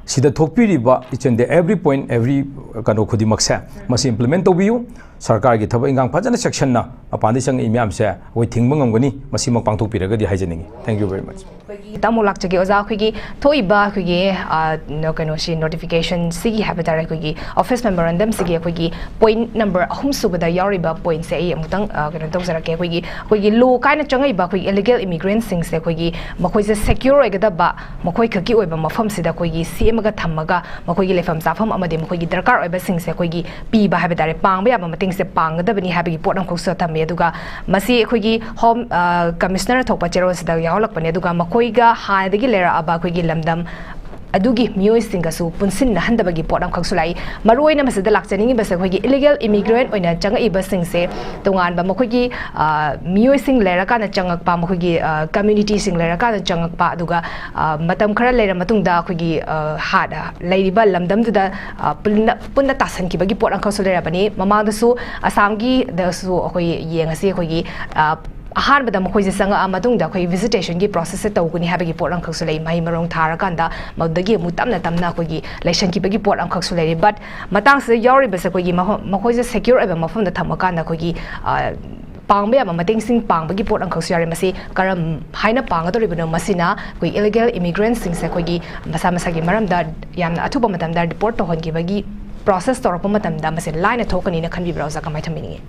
ꯁꯤꯗ ꯊꯣꯛꯄꯤꯔꯤꯕ each and every point, every ꯀꯩꯅꯣ ꯈꯨꯗꯤꯡꯃꯛꯁꯦ, ꯃꯁꯤ ꯏꯝꯄ꯭ꯂꯤꯃꯦꯟ ꯇꯧꯕꯤꯌꯨ꯫ ꯁꯔꯀꯥꯔꯒꯤ ꯊꯕꯛ ꯏꯟꯈꯥꯡ ꯐꯖꯅ ꯆꯦꯛꯁꯤꯟꯅ ꯃꯄꯥꯟꯗꯒꯤ ꯆꯪꯉꯛꯏ ꯃꯌꯥꯝꯁꯦ ꯑꯩꯈꯣꯏ ꯊꯤꯡꯕ ꯉꯝꯒꯅꯤ꯫ ꯃꯁꯤꯃꯛ ꯄꯥꯡꯊꯣꯛꯄꯤꯔꯒꯗꯤ ꯍꯥꯏꯖꯅꯤꯡꯉꯤ꯫ Thank you very much. ꯈꯤꯇꯪ ꯑꯃꯨꯛ ꯂꯥꯛꯆꯒꯦ ꯑꯣꯖꯥ, ꯑꯩꯈꯣꯏꯒꯤ ꯊꯣꯛꯏꯕ ꯑꯩꯈꯣꯏꯒꯤ, ꯑ, ꯅ-, ꯀꯩꯅꯣꯁꯤ, ꯅꯣꯇꯤꯐꯤꯀꯦꯁꯟꯁꯤꯒꯤ ꯍꯥꯏꯕ ꯇꯥꯔꯦ, ꯑꯩꯈꯣꯏꯒꯤ ꯑꯣꯐꯤꯁ ꯃꯦꯃꯣꯔꯦꯟꯗꯝꯁꯤꯒꯤ ꯑꯩꯈꯣꯏꯒꯤ ꯄꯣꯏꯟ ꯅꯝꯕꯔ ꯑꯍꯨꯝ ꯁꯨꯕꯗ ꯌꯥꯎꯔꯤꯕ ꯄꯣꯏꯟꯁꯦ ꯑꯩ ꯑꯃꯨꯛꯇꯪ, ꯑ, ꯀꯩꯅꯣ ꯇꯧꯖꯔꯛꯀꯦ꯫ ꯑꯩꯈꯣꯏꯒꯤ, ꯑꯩꯈꯣꯏꯒꯤ ꯂꯣ ꯀꯥꯏꯅ ꯆꯪꯉꯛꯏꯕ ꯑꯩꯈꯣꯏꯒꯤ ꯏꯂꯤꯒꯦꯜ ꯏꯃꯤꯒ꯭ꯔꯦꯟꯁꯤꯡꯁꯦ ꯑꯩꯈꯣꯏꯒꯤ ꯃꯈꯣꯏꯁꯦ ꯁꯦꯀ꯭ꯌꯣꯔ ꯑꯣꯏꯒꯗꯕ, ꯃꯈꯣꯏ ꯈꯛꯀꯤ ꯑꯣꯏꯕ ꯃꯐꯝꯁꯤꯗ ꯑꯩꯈꯣꯏꯒꯤ ꯁꯦꯝꯃꯒ ꯊꯝꯃꯒ, ꯃꯈꯣꯏꯒꯤ ꯂꯩꯐꯝ ꯆꯥꯐꯝ ꯑꯃꯗꯤ ꯃꯈꯣꯏꯒꯤ ꯗꯔꯀꯥꯔ ꯑꯣꯏꯕꯁꯤꯡꯁꯦ ꯑꯩꯈꯣꯏꯒꯤ ꯄꯤꯕ ꯍꯥꯏꯕ ꯇꯥꯔꯦ, ꯄꯥꯡꯕ ꯌꯥꯕ ꯃꯇꯦꯡꯁꯦ ꯄꯥꯡꯒꯗꯕꯅꯤ ꯍꯥꯏꯕꯒꯤ ꯄꯣꯠ ꯑꯃꯈꯛꯁꯨ ꯊꯝꯃꯤ꯫ ꯑꯗꯨꯒ ꯃꯁꯤ ꯑꯩꯈꯣꯏꯒꯤ ꯍꯣꯝ, ꯑ, ꯀꯃꯤꯁꯅꯔ ꯊꯣꯛꯄ ꯆꯦꯔꯣꯜꯁꯤꯗ ꯌꯥꯎꯍꯜꯂꯛꯄꯅꯦ꯫ ꯑꯗꯨꯒ ꯃꯈꯣꯏꯒ ꯍꯥꯟꯅꯗꯒꯤ ꯂꯩꯔꯛꯑꯕ ꯑꯩꯈꯣꯏꯒꯤ ꯂꯝꯗꯝ ꯑꯗꯨꯒꯤ ꯃꯤꯑꯣꯏꯁꯤꯡꯒꯁꯨ ꯄꯨꯟꯁꯤꯟꯅꯍꯟꯗꯕꯒꯤ ꯄꯣꯠ ꯑꯃꯈꯛꯁꯨ ꯂꯥꯛꯏ꯫ ꯃꯔꯨꯑꯣꯏꯅ ꯃꯁꯤꯗ ꯂꯥꯛꯆꯅꯤꯡꯉꯤꯕꯁꯦ ꯑꯩꯈꯣꯏꯒꯤ ꯏꯂꯤꯒꯦꯜ ꯏꯃꯤꯒ꯭ꯔꯦꯟꯠ ꯑꯣꯏꯅ ꯆꯪꯉꯛꯏꯕꯁꯤꯡꯁꯦ ꯇꯣꯉꯥꯟꯕ ꯃꯈꯣꯏꯒꯤ, ꯑ, ꯃꯤꯑꯣꯏꯁꯤꯡ ꯂꯩꯔꯀꯥꯟꯗ ꯆꯪꯉꯛꯄ, ꯃꯈꯣꯏꯒꯤ, ꯑ, ꯀꯝꯃ꯭ꯌꯨꯅꯤꯇꯤꯁꯤꯡ ꯂꯩꯔꯀꯥꯟꯗ ꯆꯪꯉꯛꯄ, ꯑꯗꯨꯒ, ꯑ, ꯃꯇꯝ ꯈꯔ ꯂꯩꯔ ꯃꯇꯨꯡꯗ ꯑꯩꯈꯣꯏꯒꯤ, ꯑ, ꯍꯥꯟꯅ ꯂꯩꯔꯤꯕ ꯂꯝꯗꯝꯗꯨꯗ, ꯑ, ꯄꯨꯟꯅ, ꯄꯨꯟꯅ ꯇꯥꯁꯟꯈꯤꯕꯒꯤ ꯄꯣꯠ ꯑꯃꯈꯛꯁꯨ ꯂꯩꯔꯕꯅꯤ꯫ ꯃꯃꯥꯡꯗꯁꯨ ꯑꯁꯥꯝꯒꯤꯗꯁꯨ ꯑꯩꯈꯣꯏ ꯌꯦꯡꯉꯁꯤ, ꯑꯩꯈꯣꯏꯒꯤ, ꯑ, ꯑꯍꯥꯟꯕꯗ ꯃꯈꯣꯏꯁꯦ ꯆꯪꯉꯛꯑ ꯃꯇꯨꯡꯗ ꯑꯩꯈꯣꯏ ꯚꯤꯖꯤꯇꯦꯁꯟꯒꯤ ꯄ꯭ꯔꯣꯁꯦꯁꯁꯦ ꯇꯧꯒꯅꯤ ꯍꯥꯏꯕꯒꯤ ꯄꯣꯠ ꯑꯃꯈꯛꯁꯨ ꯂꯩ꯫ ꯃꯍꯩ ꯃꯔꯣꯡ ꯊꯥꯔꯀꯥꯟꯗ ꯃꯗꯨꯗꯒꯤ ꯑꯃꯨꯛ ꯇꯞꯅ ꯇꯞꯅ ꯑꯩꯈꯣꯏꯒꯤ ꯂꯩꯁꯟꯈꯤꯕꯒꯤ ꯄꯣꯠ ꯑꯃꯈꯛꯁꯨ ꯂꯩꯔꯤ꯫ But ꯃꯇꯥꯡꯁꯤꯗ ꯌꯥꯎꯔꯤꯕꯁꯦ ꯑꯩꯈꯣꯏꯒꯤ ꯃꯐꯝ, ꯃꯈꯣꯏꯁꯦ ꯁꯦꯀ꯭ꯌꯣꯔ ꯑꯣꯏꯕ ꯃꯐꯝꯗ ꯊꯝꯃꯀꯥꯟꯗ ꯑꯩꯈꯣꯏꯒꯤ, ꯑ, ꯄꯥꯡꯕ ꯌꯥꯕ ꯃꯇꯦꯡꯁꯤꯡ ꯄꯥꯡꯕꯒꯤ ꯄꯣꯠ ꯑꯃꯈꯛꯁꯨ ꯌꯥꯎꯔꯤ꯫ ꯃꯁꯤ ꯀꯔꯝ ꯍꯥꯏꯅ ꯄꯥꯡꯒꯗꯧꯔꯤꯕꯅꯣ? ꯃꯁꯤꯅ ꯑꯩꯈꯣꯏ ꯏꯂꯤꯒꯦꯜ ꯏꯃꯤꯒ꯭ꯔꯦꯟꯁꯤꯡꯁꯦ ꯑꯩꯈꯣꯏꯒꯤ ꯃꯁꯥ ꯃꯁꯥꯒꯤ ꯃꯔꯝꯗ ꯌꯥꯝꯅ ꯑꯊꯨꯕ ꯃꯇꯝꯗ ꯗꯤꯄꯣꯔꯠ ꯇꯧꯍꯟꯈꯤꯕꯒꯤ ꯄ꯭ꯔꯣꯁꯦꯁ ꯇꯧꯔꯛꯄ ꯃꯇꯝꯗ ꯃꯁꯤ ꯂꯥꯏꯅ ꯊꯣꯛꯀꯅꯤꯅ ꯈꯟꯕꯤꯕ꯭ꯔꯥ, ꯑꯣꯖꯥ? ꯀꯃꯥꯏꯅ ꯊꯝꯕꯤꯅꯤꯡꯉꯤ?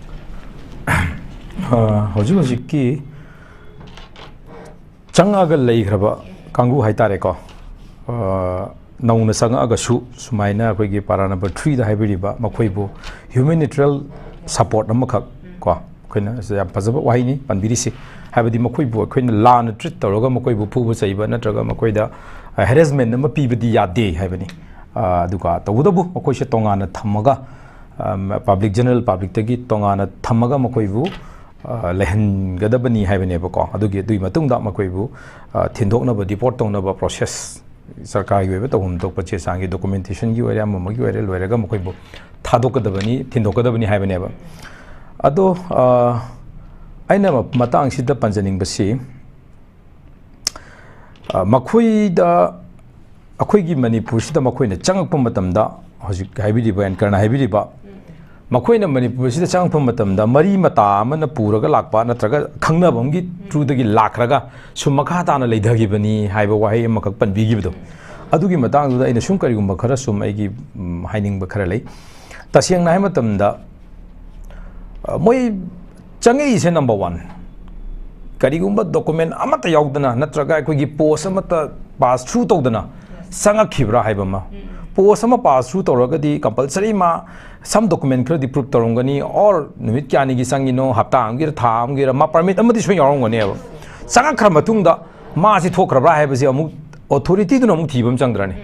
ꯑ, ꯍꯧꯖꯤꯛ ꯍꯧꯖꯤꯛꯀꯤ ꯆꯪꯉꯛꯑꯒ ꯂꯩꯈ꯭ꯔꯕ ꯀꯥꯡꯕꯨ ꯍꯥꯏꯇꯥꯔꯦꯀꯣ, ꯑ, ꯅꯧꯅ ꯆꯪꯉꯛꯑꯒꯁꯨ ꯁꯨꯃꯥꯏꯅ ꯑꯩꯈꯣꯏꯒꯤ ꯄꯥꯔꯥ ꯅꯝꯕꯔ ꯊ꯭ꯔꯤꯗ ꯍꯥꯏꯕꯤꯔꯤꯕ ꯃꯈꯣꯏꯕꯨ ꯍ꯭ꯌꯨꯃꯦꯅꯤꯇꯔꯤꯌꯦꯜ ꯁꯄꯣꯔꯠ ꯑꯃꯈꯛ ꯀꯣ, ꯑꯩꯈꯣꯏꯅ ꯌꯥꯝ ꯐꯖꯕ ꯋꯥꯍꯩꯅꯤ ꯄꯟꯕꯤꯔꯤꯁꯤ꯫ ꯍꯥꯏꯕꯗꯤ ꯃꯈꯣꯏꯕꯨ ꯑꯩꯈꯣꯏꯅ ꯂꯥꯟꯅ ꯇ꯭ꯔꯤꯠ ꯇꯧꯔꯒ ꯃꯈꯣꯏꯕꯨ ꯐꯨꯕ ꯆꯩꯕ ꯅꯠꯇ꯭ꯔꯒ ꯃꯈꯣꯏꯗ ꯍꯦꯔꯦꯁꯃꯦꯟ ꯑꯃ ꯄꯤꯕꯗꯤ ꯌꯥꯗꯦ ꯍꯥꯏꯕꯅꯤ꯫ ꯑ, ꯑꯗꯨꯒ ꯇꯧꯕꯇꯕꯨ ꯃꯈꯣꯏꯁꯦ ꯇꯣꯉꯥꯟꯅ ꯊꯝꯃꯒ, ꯑ, ꯄꯕ꯭ꯂꯤꯛ, ꯖꯦꯅꯔꯦꯜ ꯄꯕ꯭ꯂꯤꯛꯇꯒꯤ ꯇꯣꯉꯥꯟꯅ ꯊꯝꯃꯒ ꯃꯈꯣꯏꯕꯨ, ꯑ, ꯂꯩꯍꯟꯒꯗꯕꯅꯤ ꯍꯥꯏꯕꯅꯦꯕꯀꯣ꯫ ꯑꯗꯨꯒꯤ, ꯑꯗꯨꯒꯤ ꯃꯇꯨꯡꯗ ꯃꯈꯣꯏꯕꯨ, ꯑ, ꯊꯤꯟꯗꯣꯛꯅꯕ, ꯗꯤꯄꯣꯔꯠ ꯇꯧꯅꯕ ꯄ꯭ꯔꯣꯁꯦꯁ ꯁꯔꯀꯥꯔꯒꯤ ꯑꯣꯏꯕ ꯇꯧꯐꯝ ꯊꯣꯛꯄ ꯆꯦ ꯆꯥꯡꯒꯤ ꯗꯣꯀꯨꯃꯦꯟꯇꯦꯁꯟꯒꯤ ꯑꯣꯏꯔꯦ, ꯑꯃ ꯑꯃꯒꯤ ꯑꯣꯏꯔꯦ, ꯂꯣꯏꯔꯒ ꯃꯈꯣꯏꯕꯨ ꯊꯥꯗꯣꯛꯀꯗꯕꯅꯤ, ꯊꯤꯟꯗꯣꯛꯀꯗꯕꯅꯤ ꯍꯥꯏꯕꯅꯦꯕ꯫ ꯑꯗꯣ, ꯑ, ꯑꯩꯅ ꯃ-, ꯃꯇꯥꯡꯁꯤꯗ ꯄꯟꯖꯅꯤꯡꯕꯁꯤ, ꯑ, ꯃꯈꯣꯏꯗ, ꯑꯩꯈꯣꯏꯒꯤ ꯃꯅꯤꯄꯨꯔꯁꯤꯗ ꯃꯈꯣꯏꯅ ꯆꯪꯉꯛꯄ ꯃꯇꯝꯗ, ꯍꯧꯖꯤꯛ ꯍꯥꯏꯕꯤꯔꯤꯕ, ꯑꯦꯟꯀꯔꯅ ꯍꯥꯏꯕꯤꯔꯤꯕ, ꯃꯈꯣꯏꯅ ꯃꯅꯤꯄꯨꯔꯁꯤꯗ ꯆꯪꯉꯛꯄ ꯃꯇꯝꯗ ꯃꯔꯤ ꯃꯇꯥ ꯑꯃꯅ ꯄꯨꯔꯒ ꯂꯥꯛꯄ ꯅꯠꯇ꯭ꯔꯒ ꯈꯪꯅꯕ ꯑꯃꯒꯤ ꯊ꯭ꯔꯨꯗꯒꯤ ꯂꯥꯛꯈ꯭ꯔꯒ ꯁꯨꯝ ꯃꯈꯥ ꯇꯥꯅ ꯂꯩꯊꯈꯤꯕꯅꯤ ꯍꯥꯏꯕ ꯋꯥꯍꯩ ꯑꯃꯈꯛ ꯄꯟꯕꯤꯈꯤꯕꯗꯣ, ꯑꯗꯨꯒꯤ ꯃꯇꯥꯡꯗꯨꯗ ꯑꯩꯅ ꯁꯨꯝ ꯀꯔꯤꯒꯨꯝꯕ ꯈꯔ ꯁꯨꯝ ꯑꯩꯒꯤ, ꯎꯝ, ꯍꯥꯏꯅꯤꯡꯕ ꯈꯔ ꯂꯩ꯫ ꯇꯁꯦꯡꯅ ꯍꯥꯏꯕ ꯃꯇꯝꯗ, ꯑ, ꯃꯣꯏ ꯆꯪꯉꯛꯏꯁꯦ, ꯅꯝꯕꯔ ꯋꯥꯟ, ꯀꯔꯤꯒꯨꯝꯕ ꯗꯣꯀꯨꯃꯦꯟ ꯑꯃꯠꯇ ꯌꯥꯎꯗꯅ ꯅꯠꯇ꯭ꯔꯒ ꯑꯩꯈꯣꯏꯒꯤ ꯄꯣꯁ ꯑꯃꯠꯇ ꯄꯥꯁ ꯊ꯭ꯔꯨ ꯇꯧꯗꯅ ꯆꯪꯉꯛꯈꯤꯕ꯭ꯔꯥ ꯍꯥꯏꯕ ꯑꯃ꯫ ꯄꯣꯁ ꯑꯃ ꯄꯥꯁ ꯊ꯭ꯔꯨ ꯇꯧꯔꯒꯗꯤ ꯀꯝꯄꯜꯁꯔꯤ ꯃꯥ ꯁꯝ ꯗꯣꯀꯨꯃꯦꯟ ꯈꯔꯗꯤ ꯄ꯭ꯔꯨꯞ ꯇꯧꯔꯝꯒꯅꯤ, ꯑꯣꯔ ꯅꯨꯃꯤꯠ ꯀꯌꯥꯅꯤꯒꯤ ꯆꯪꯉꯤꯅꯣ, ꯍꯞꯇꯥ ꯑꯃꯒꯤꯔ ꯊꯥ ꯑꯃꯒꯤꯔ, ꯃꯥ ꯄꯔꯃꯤꯠ ꯑꯃꯗꯤ ꯁꯣꯏꯅ ꯌꯥꯎꯔꯝꯒꯅꯦꯕ꯫ ꯆꯪꯉꯛꯈ꯭ꯔ ꯃꯇꯨꯡꯗ ꯃꯥꯁꯤ ꯊꯣꯛꯈ꯭ꯔꯕ꯭ꯔꯥ ꯍꯥꯏꯕꯁꯤ ꯑꯃꯨꯛ ꯑꯣꯊꯣꯔꯤꯇꯤꯗꯨꯅ ꯑꯃꯨꯛ ꯊꯤꯕ ꯑꯃ ꯆꯪꯗ꯭ꯔꯅꯤ?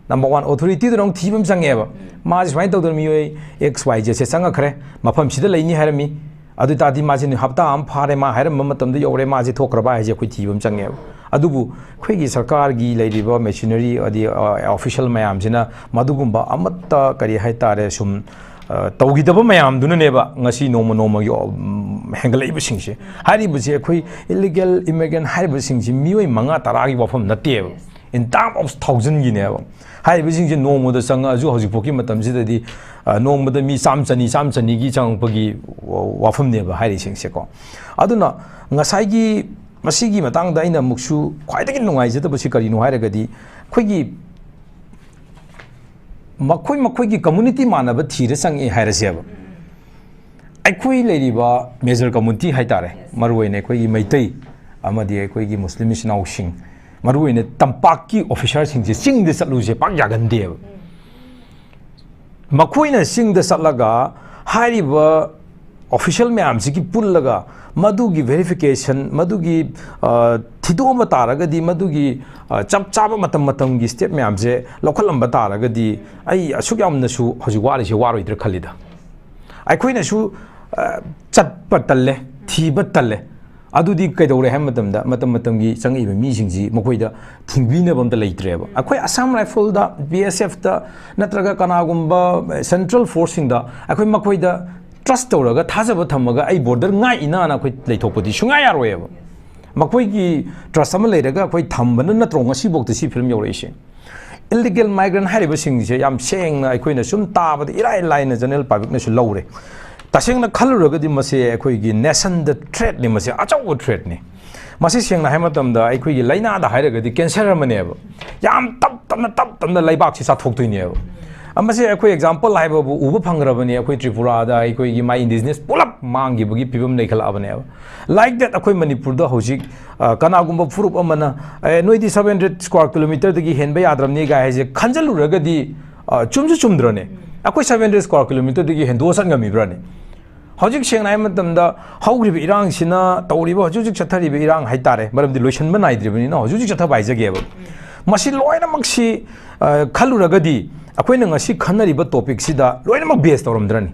ꯅꯝꯕꯔ ꯋꯥꯟ, ꯑꯣꯊꯣꯔꯤꯇꯤꯗꯨꯅ ꯑꯃꯨꯛ ꯊꯤꯕ ꯑꯃ ꯆꯪꯉꯦꯕ꯫ ꯃꯥꯁꯦ ꯁꯨꯃꯥꯏꯅ ꯇꯧꯗꯅ ꯃꯤꯑꯣꯏ ꯑꯦꯛꯁ ꯋꯥꯏ ꯖꯦꯠꯁꯦ ꯆꯪꯉꯛꯈ꯭ꯔꯦ, ꯃꯐꯝꯁꯤꯗ ꯂꯩꯅꯤ ꯍꯥꯏꯔꯝꯃꯤ꯫ ꯑꯗꯨ ꯑꯣꯏ ꯇꯥꯔꯗꯤ ꯃꯥꯁꯦ ꯍꯞꯇꯥ ꯑꯃ ꯐꯥꯔꯦ, ꯃꯥ ꯍꯥꯏꯔꯝꯕ ꯃꯇꯝꯗ ꯌꯧꯔꯦ, ꯃꯥꯁꯦ ꯊꯣꯛꯈ꯭ꯔꯕ ꯍꯥꯏꯁꯦ ꯑꯩꯈꯣꯏ ꯊꯤꯕ ꯑꯃ ꯆꯪꯉꯦꯕ꯫ ꯑꯗꯨꯕꯨ ꯑꯩꯈꯣꯏꯒꯤ ꯁꯔꯀꯥꯔꯒꯤ ꯂꯩꯔꯤꯕ ꯃꯦꯁꯤꯅꯔꯤ ꯑꯗꯤ, ꯑ, ꯑꯣꯐꯤꯁꯤꯌꯦꯜ ꯃꯌꯥꯝꯁꯤꯅ ꯃꯗꯨꯒꯨꯝꯕ ꯑꯃꯠꯇ, ꯀꯔꯤ ꯍꯥꯏꯇꯥꯔꯦ, ꯁꯨꯝ, ꯑ, ꯇꯧꯈꯤꯗꯕ ꯃꯌꯥꯝꯗꯨꯅꯅꯦꯕ ꯉꯁꯤ ꯅꯣꯡꯃ ꯅꯣꯡꯃꯒꯤ, ꯎꯝ, ꯍꯦꯟꯒꯠꯂꯛꯏꯕꯁꯤꯡꯁꯦ꯫ ꯍꯥꯏꯔꯤꯕꯁꯤ ꯑꯩꯈꯣꯏ ꯏꯂꯤꯒꯦꯜ ꯏꯃꯤꯒ꯭ꯔꯦꯟ ꯍꯥꯏꯔꯤꯕꯁꯤꯡꯁꯤ ꯃꯤꯑꯣꯏ ꯃꯉꯥ ꯇꯔꯥꯒꯤ ꯋꯥꯐꯝ ꯅꯠꯇꯦꯕ, in term of thousandꯒꯤꯅꯦꯕ꯫ ꯍꯥꯏꯔꯤꯕꯁꯤꯡꯁꯦ ꯅꯣꯡꯃꯗ ꯆꯪꯉꯛꯑꯁꯨ ꯍꯧꯖꯤꯛꯐꯥꯎꯒꯤ ꯃꯇꯝꯁꯤꯗꯗꯤ, ꯑ, ꯅꯣꯡꯃꯗ ꯃꯤ ꯆꯥꯝ ꯆꯅꯤ, ꯆꯥꯝ ꯆꯅꯤꯒꯤ ꯆꯪꯉꯛꯄꯒꯤ ꯋꯥ-, ꯋꯥꯐꯝꯅꯦꯕ ꯍꯥꯏꯔꯤꯁꯤꯡꯁꯦꯀꯣ꯫ ꯑꯗꯨꯅ ꯉꯁꯥꯏꯒꯤ ꯃꯁꯤꯒꯤ ꯃꯇꯥꯡꯗ ꯑꯩꯅ ꯑꯃꯨꯛꯁꯨ ꯈ꯭ꯋꯥꯏꯗꯒꯤ ꯅꯨꯡꯉꯥꯏꯖꯗꯕꯁꯤ ꯀꯔꯤꯅꯣ ꯍꯥꯏꯔꯒꯗꯤ, ꯑꯩꯈꯣꯏꯒꯤ ꯃꯈꯣꯏ ꯃꯈꯣꯏꯒꯤ ꯀꯝꯃ꯭ꯌꯨꯅꯤꯇꯤ ꯃꯥꯟꯅꯕ ꯊꯤꯔ ꯆꯪꯉꯛꯑꯦ ꯍꯥꯏꯔꯁꯦꯕ꯫ ꯑꯩꯈꯣꯏ ꯂꯩꯔꯤꯕ ꯃꯦꯖꯔ ꯀꯝꯃ꯭ꯌꯨꯅꯤꯇꯤ ꯍꯥꯏꯇꯥꯔꯦ, ꯃꯔꯨꯑꯣꯏꯅ ꯑꯩꯈꯣꯏꯒꯤ ꯃꯩꯇꯩ ꯑꯃꯗꯤ ꯑꯩꯈꯣꯏꯒꯤ ꯃꯨꯁꯂꯤꯝ ꯏꯆꯤꯟ ꯏꯅꯥꯎꯁꯤꯡ, ꯃꯔꯨꯑꯣꯏꯅ ꯇꯝꯄꯥꯛꯀꯤ ꯑꯣꯐꯤꯁꯥꯔꯁꯤꯡꯁꯦ ꯆꯤꯡꯗ ꯆꯠꯂꯨꯁꯦ ꯄꯥꯛ ꯌꯥꯒꯟꯗꯦꯕ꯫ ꯃꯈꯣꯏꯅ ꯆꯤꯡꯗ ꯆꯠꯂꯒ ꯍꯥꯏꯔꯤꯕ ꯑꯣꯐꯤꯁꯤꯌꯦꯜ ꯃꯌꯥꯝꯁꯤꯒꯤ ꯄꯨꯜꯂꯒ ꯃꯗꯨꯒꯤ ꯚꯦꯔꯤꯐꯤꯀꯦꯁꯟ, ꯃꯗꯨꯒꯤ, ꯑ, ꯊꯤꯗꯣꯛꯑꯝꯕ ꯇꯥꯔꯒꯗꯤ, ꯃꯗꯨꯒꯤ, ꯑ, ꯆꯞ ꯆꯥꯕ ꯃꯇꯝ ꯃꯇꯝꯒꯤ ꯁ꯭ꯇꯦꯞ ꯃꯌꯥꯝꯁꯦ ꯂꯧꯈꯠꯂꯝꯕ ꯇꯥꯔꯒꯗꯤ ꯑꯩ ꯑꯁꯨꯛ ꯌꯥꯝꯅꯁꯨ ꯍꯧꯖꯤꯛ ꯋꯥꯔꯤꯁꯦ ꯋꯥꯔꯣꯏꯗ꯭ꯔꯥ ꯈꯜꯂꯤꯗ꯫ ꯑꯩꯈꯣꯏꯅꯁꯨ, ꯑ, ꯆꯠꯄ ꯇꯜꯂꯦ, ꯊꯤꯕ ꯇꯜꯂꯦ꯫ ꯑꯗꯨꯗꯤ ꯀꯩꯗꯧꯔꯦ ꯍꯥꯏꯕ ꯃꯇꯝꯗ, ꯃꯇꯝ ꯃꯇꯝꯒꯤ ꯆꯪꯉꯛꯏꯕ ꯃꯤꯁꯤꯡꯁꯤ ꯃꯈꯣꯏꯗ ꯊꯤꯡꯕꯤꯅꯕ ꯑꯝꯇ ꯂꯩꯇ꯭ꯔꯦꯕ꯫ ꯑꯩꯈꯣꯏ ꯑꯁꯥꯝ ꯔꯥꯏꯐꯜꯗ, ꯕꯤ ꯑꯦꯁ ꯑꯦꯐꯇ, ꯅꯠꯇ꯭ꯔꯒ ꯀꯅꯥꯒꯨꯝꯕ ꯁꯦꯟꯇ꯭ꯔꯦꯜ ꯐꯣꯔꯁꯁꯤꯡꯗ ꯑꯩꯈꯣꯏ ꯃꯈꯣꯏꯗ ꯇ꯭ꯔꯁ ꯇꯧꯔꯒ, ꯊꯥꯖꯕ ꯊꯝꯃꯒ, "ꯑꯩ ꯕꯣꯔꯗꯔ ꯉꯥꯛꯏꯅ"ꯅ ꯑꯩꯈꯣꯏ ꯂꯩꯊꯣꯛꯄꯗꯤ ꯁꯨꯡꯌꯥ ꯌꯥꯔꯣꯏꯑꯕ꯫ ꯃꯈꯣꯏꯒꯤ ꯇ꯭ꯔꯁ ꯑꯃ ꯂꯩꯔꯒ ꯑꯩꯈꯣꯏ ꯊꯝꯕꯅ ꯅꯠꯇ꯭ꯔꯣ ꯉꯁꯤꯐꯥꯎꯗ ꯁꯤ ꯐꯤꯕꯝ ꯌꯧꯔꯛꯏꯁꯦ? ꯏꯜꯂꯤꯒꯦꯜ ꯃꯥꯏꯒ꯭ꯔꯦꯟ ꯍꯥꯏꯔꯤꯕꯁꯤꯡꯁꯦ ꯌꯥꯝ ꯁꯦꯡꯅ ꯑꯩꯈꯣꯏꯅ ꯁꯨꯝ ꯇꯥꯕꯗ ꯏꯔꯥꯏ ꯂꯥꯏꯅ ꯖꯦꯅꯔꯦꯜ ꯄꯕ꯭ꯂꯤꯛꯅꯁꯨ ꯂꯧꯔꯦ꯫ ꯇꯁꯦꯡꯅ ꯈꯜꯂꯨꯔꯒꯗꯤ ꯃꯁꯤ ꯑꯩꯈꯣꯏꯒꯤ ꯅꯦꯁꯟꯗ ꯊ꯭ꯔꯦꯠꯅꯤ, ꯃꯁꯤ ꯑꯆꯧꯕ ꯊ꯭ꯔꯦꯠꯅꯤ꯫ ꯃꯁꯤ ꯁꯦꯡꯅ ꯍꯥꯏꯕ ꯃꯇꯝꯗ ꯑꯩꯈꯣꯏꯒꯤ ꯂꯥꯏꯅꯥꯗ ꯍꯥꯏꯔꯒꯗꯤ ꯀꯦꯟꯁꯔ ꯑꯃꯅꯦꯕ꯫ ꯌꯥꯝ ꯇꯞ ꯇꯞꯅ, ꯇꯞ ꯇꯞꯅ ꯂꯩꯕꯥꯛꯁꯤ ꯆꯥꯊꯣꯛꯇꯣꯏꯅꯦꯕ꯫ ꯃꯁꯤ ꯑꯩꯈꯣꯏ ꯑꯦꯛꯖꯥꯝꯄꯜ ꯍꯥꯏꯕꯕꯨ ꯎꯕ ꯐꯪꯈ꯭ꯔꯕꯅꯤ, ꯑꯩꯈꯣꯏ ꯇ꯭ꯔꯤꯄꯨꯔꯥꯗ ꯑꯩꯈꯣꯏꯒꯤ ꯃꯥꯏ ꯏꯟꯗꯤꯖꯤꯅꯁ ꯄꯨꯂꯞ ꯃꯥꯡꯈꯤꯕꯒꯤ ꯐꯤꯕꯝ ꯂꯩꯈꯠꯂꯛꯑꯕꯅꯦꯕ꯫ Like that, ꯑꯩꯈꯣꯏ ꯃꯅꯤꯄꯨꯔꯗ ꯍꯧꯖꯤꯛ, ꯑ, ꯀꯅꯥꯒꯨꯝꯕ ꯐꯨꯔꯨꯞ ꯑꯃꯅ, "ꯑꯦ, ꯅꯣꯏꯗꯤ seven hundred square kilometerꯗꯒꯤ ꯍꯦꯟꯕ ꯌꯥꯗ꯭ꯔꯕꯅꯤ" ꯀꯥꯏ ꯍꯥꯏꯁꯦ ꯈꯟꯖꯜꯂꯨꯔꯒꯗꯤ, ꯑ, ꯆꯨꯝꯁꯨ ꯆꯨꯝꯗ꯭ꯔꯅꯦ? ꯑꯩꯈꯣꯏ seven hundred square kilometerꯗꯒꯤ ꯍꯦꯟꯗꯣꯛꯑ ꯆꯠ ꯉꯝꯃꯤꯕ꯭ꯔꯅꯦ? ꯍꯧꯖꯤꯛ ꯁꯦꯡꯅ ꯍꯥꯏꯕ ꯃꯇꯝꯗ ꯍꯧꯈ꯭ꯔꯤꯕ ꯏꯔꯥꯡꯁꯤꯅ ꯇꯧꯔꯤꯕ ꯍꯧꯖꯤꯛ ꯍꯧꯖꯤꯛ ꯆꯠꯊꯔꯤꯕ ꯏꯔꯥꯡ ꯍꯥꯏꯇꯥꯔꯦ, ꯃꯔꯝꯗꯤ ꯂꯣꯏꯁꯤꯟꯕ ꯅꯥꯏꯗ꯭ꯔꯤꯕꯅꯤꯅ ꯍꯧꯖꯤꯛ ꯍꯧꯖꯤꯛ ꯆꯠꯊꯕ ꯍꯥꯏꯖꯒꯦꯕ꯫ ꯃꯁꯤ ꯂꯣꯏꯅꯃꯛꯁꯤ, ꯑ, ꯈꯜꯂꯨꯔꯒꯗꯤ ꯑꯩꯈꯣꯏꯅ ꯉꯁꯤ ꯈꯟꯅꯔꯤꯕ ꯇꯣꯄꯤꯛꯁꯤꯗ ꯂꯣꯏꯅꯃꯛ ꯕꯦꯁ ꯇꯧꯔꯝꯗ꯭ꯔꯅꯤ?